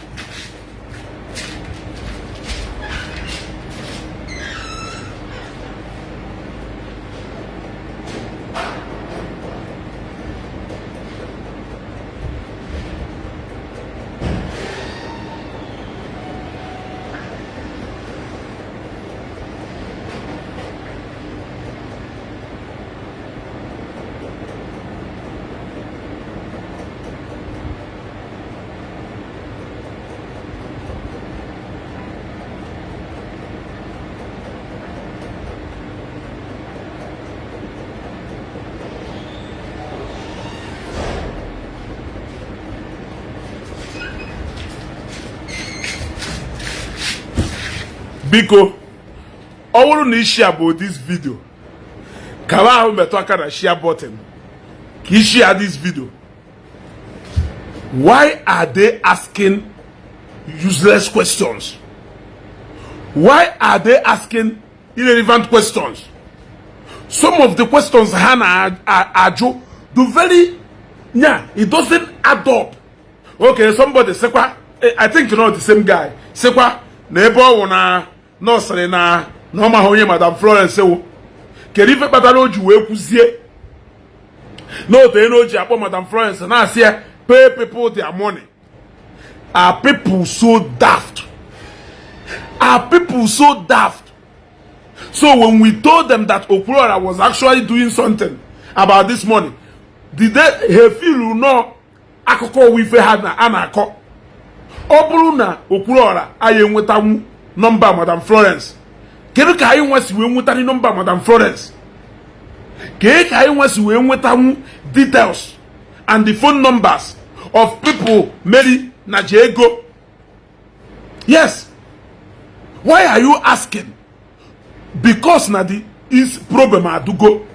Biko, ọ bụrụ na ị share bụ this video, kaba ahụ metụ aka na share button ka ị share this video. Why are they asking useless questions? Why are they asking irrelevant questions? Some of the questions ha na-ajụ do very, yeah, it doesn't add up. Okay, somebody sịkwa, I think not the same guy, sịkwa na ebe ọ wụ na nọọsịrị na na ọ maghị onye Madam Florence wụ. Kedu ife kpatara o ji wee kwuzie n'otu enu o ji akpọ Madam Florence na-asị ya pay people their money? Are people so daft? Are people so daft? So when we told them that Okwuluora was actually doing something about this money, did they feel no akụkọ ụwa ife ha na a na-akọ? Ọ bụrụ na Okwuluora anyị enwetanwu nọmba Madam Florence, kedu ka anyị nwa si wee nwetari nọmba Madam Florence? Kee ka anyị nwa si wee nwetanwu details and the phone numbers of people Mary na Jego? Yes. Why are you asking? Because na the is problem adugo.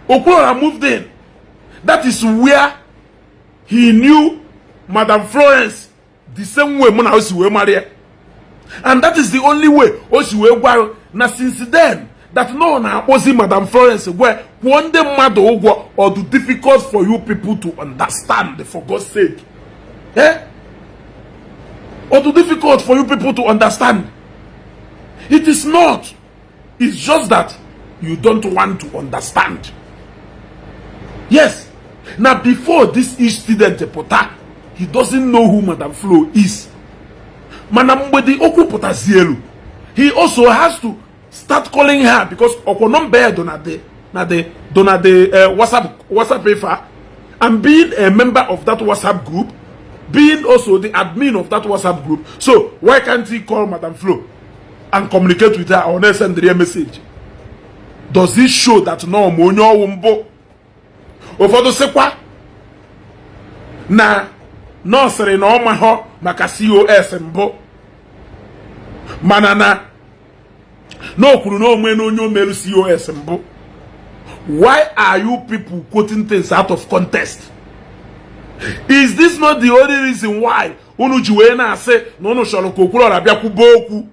Okwuluora moved in. That is where he knew Madam Florence the same way mụ na o si wee mara ya. And that is the only way o si wee gwa na since then that no na-akpọzi Madam Florence gwa kwụọ ndị mmadụ ụgwọ. Or do difficult for you people to understand, for God's sake? Eh? Or do difficult for you people to understand? It is not. It's just that you don't want to understand. Yes. Now, before this incident pụta, he doesn't know who Madam Flo is. Mana mgbe the okwu pụtazi elu, he also has to start calling her because ọkwọ nọmba ya do na the na the do na the WhatsApp ife, and being a member of that WhatsApp group, being also the admin of that WhatsApp group, so why can't he call Madam Flo and communicate with her or send her a message? Does it show that no ma onye ọwụ mbụ? Ụfọdụ sịkwa na nọọsịrị na ọ mahọ maka COS mbụ, mana na o kwuru na onwe na onye omelu COS mbụ. Why are you people quoting things out of context? Is this not the only reason why unu ji wee na-asị na unu chọrọ ka Okwuluora bịa kwuba okwu,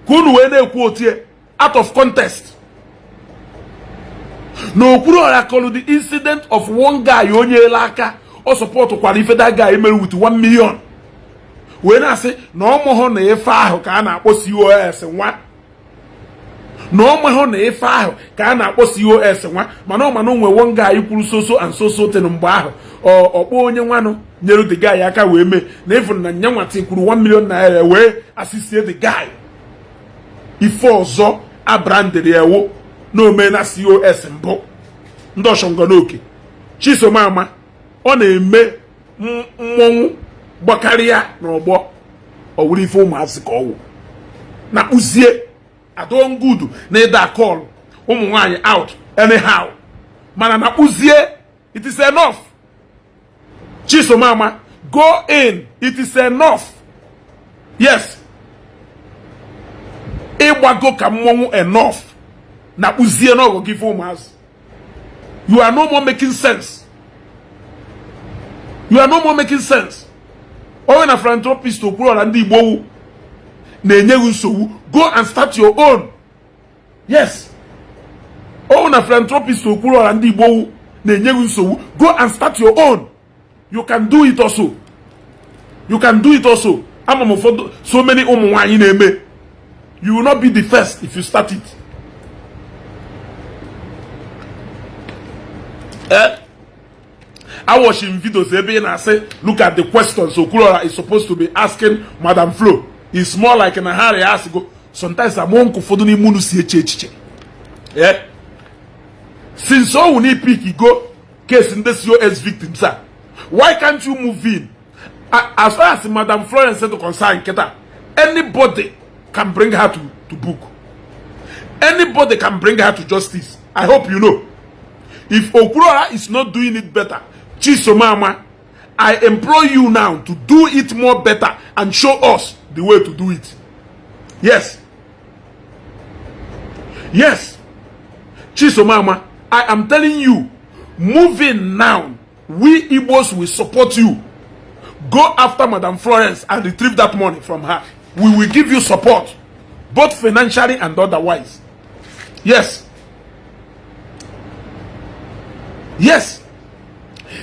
ka unu wee na-ekwu otie out of context? Na Okwuluọra kọlụ the incident of one guy onye ele aka ọ supportụkwara ife that guy mere with 1 million, wee na-asị na ọ mụhụ na ife ahụ ka a na-akpọ COS nwa, na ọ mahụ na ife ahụ ka a na-akpọ COS nwa, mana ọ mana o nwe one guy kwuru so so and so so thing mgbe ahụ, ọkpọ onye nwanụ nyere the guy aka wee mee na ịfụrụ na nyanwa tikwuru 1 million naira wee assistie the guy. Ife ọzọ abrandịrị ewu na omena COS mbụ ndị ọshọngọnoke. Chisomama, ọ na-eme mmọnwụ gbakarịa n'ọgbọ, ọ wụrụ ife ụmụazị ka ọwụ na kpụzie adọngudu na ịda call ụmụ nwaanyị out anyhow, mana na kpụzie. It is enough. Chisomama, go in. It is enough. Yes, ịgbago ka mmọnwụ, enough. Na kpụzie n'ọgọ gị ife ụmụazị. You are no more making sense. You are no more making sense. Onye na philanthropist Okwuluọra ndị Igbo wu na-enye gị nsogbu, go and start your own. Yes, onye na philanthropist Okwuluọra ndị Igbo wu na-enye gị nsogbu, go and start your own. You can do it also. You can do it also. Ama m ụfọdụ, so many ụmụ nwaanyị na-eme. You will not be the first if you start it. I watching videos ebe ị na-asị, "Look at the questions Okwuluọra is supposed to be asking Madam Flo." It's more like na ha ya go sometimes amụọ nke ụfọdụ n'ime unu si eche echiche. Since o wụ pick go case ndị COS victims a, why can't you move in? As far as Madam Florence to concern nkịta, anybody can bring her to book. Anybody can bring her to justice. I hope you know. If Okwuluọra is not doing it better, Chisomama, I implore you now to do it more better and show us the way to do it. Yes. Chisomama, I am telling you, moving now, we Igbos will support you. Go after Madam Florence and retrieve that money from her. We will give you support, both financially and otherwise. Yes. Yes.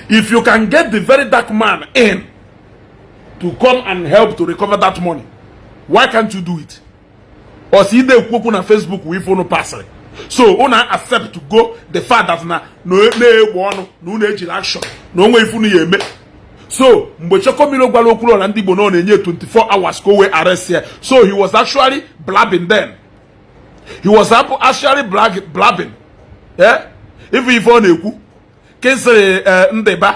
If you can get the very dark man in to come and help to recover that money, why can't you do it? Or see the ekwu na Facebook wee phone pasịrị. So unu accept to go the fact that na na-egbe ọnụ na unu ejiri action na onwe ifu ya eme. So mgbe Chokomilo gwara Okwuluọra ndị Igbo na ọ na-enye 24 hours ka o wee arrest ya, so he was actually blabbing then. He was actually blabbing. Ife ọ na-ekwu kesịrị ndịba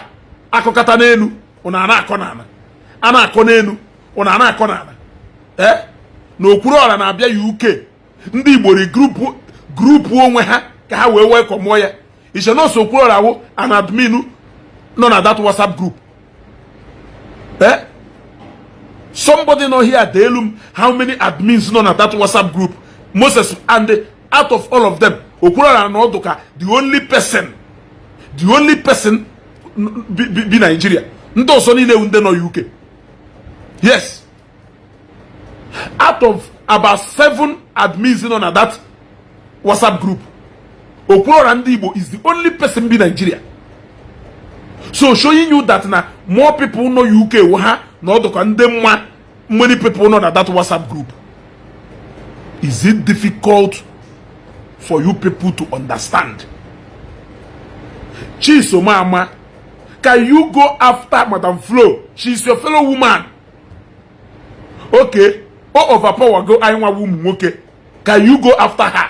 akụkata n'elu, ụna a na-akọ n'ala, a na-akọ n'elu, ụna a na-akọ n'ala. Na Okwuluọra na-abịa UK, ndị Igbo ri group onwe ha ka ha wee welcome ya. Iche nọọsụ Okwuluọra wụ an admin nọ na that WhatsApp group. Somebody nọ here deelu m how many admins nọ na that WhatsApp group. Moses, and out of all of them, Okwuluọra na ọdụ ka the only person bi Nigeria. Ndị ọzọ niile wu ndị nọ UK. Yes, out of about seven admins nọ na that WhatsApp group, Okwuluọra ndị Igbo is the only person bi Nigeria. So showing you that na more people nọ UK wụ ha na ọdụ ka ndị mma many people nọ na that WhatsApp group. Is it difficult for you people to understand? Chisomama, can you go after Madam Flo? She's your fellow woman. Okay, o overpower go anyị nwa ụmụ nwoke. Can you go after her?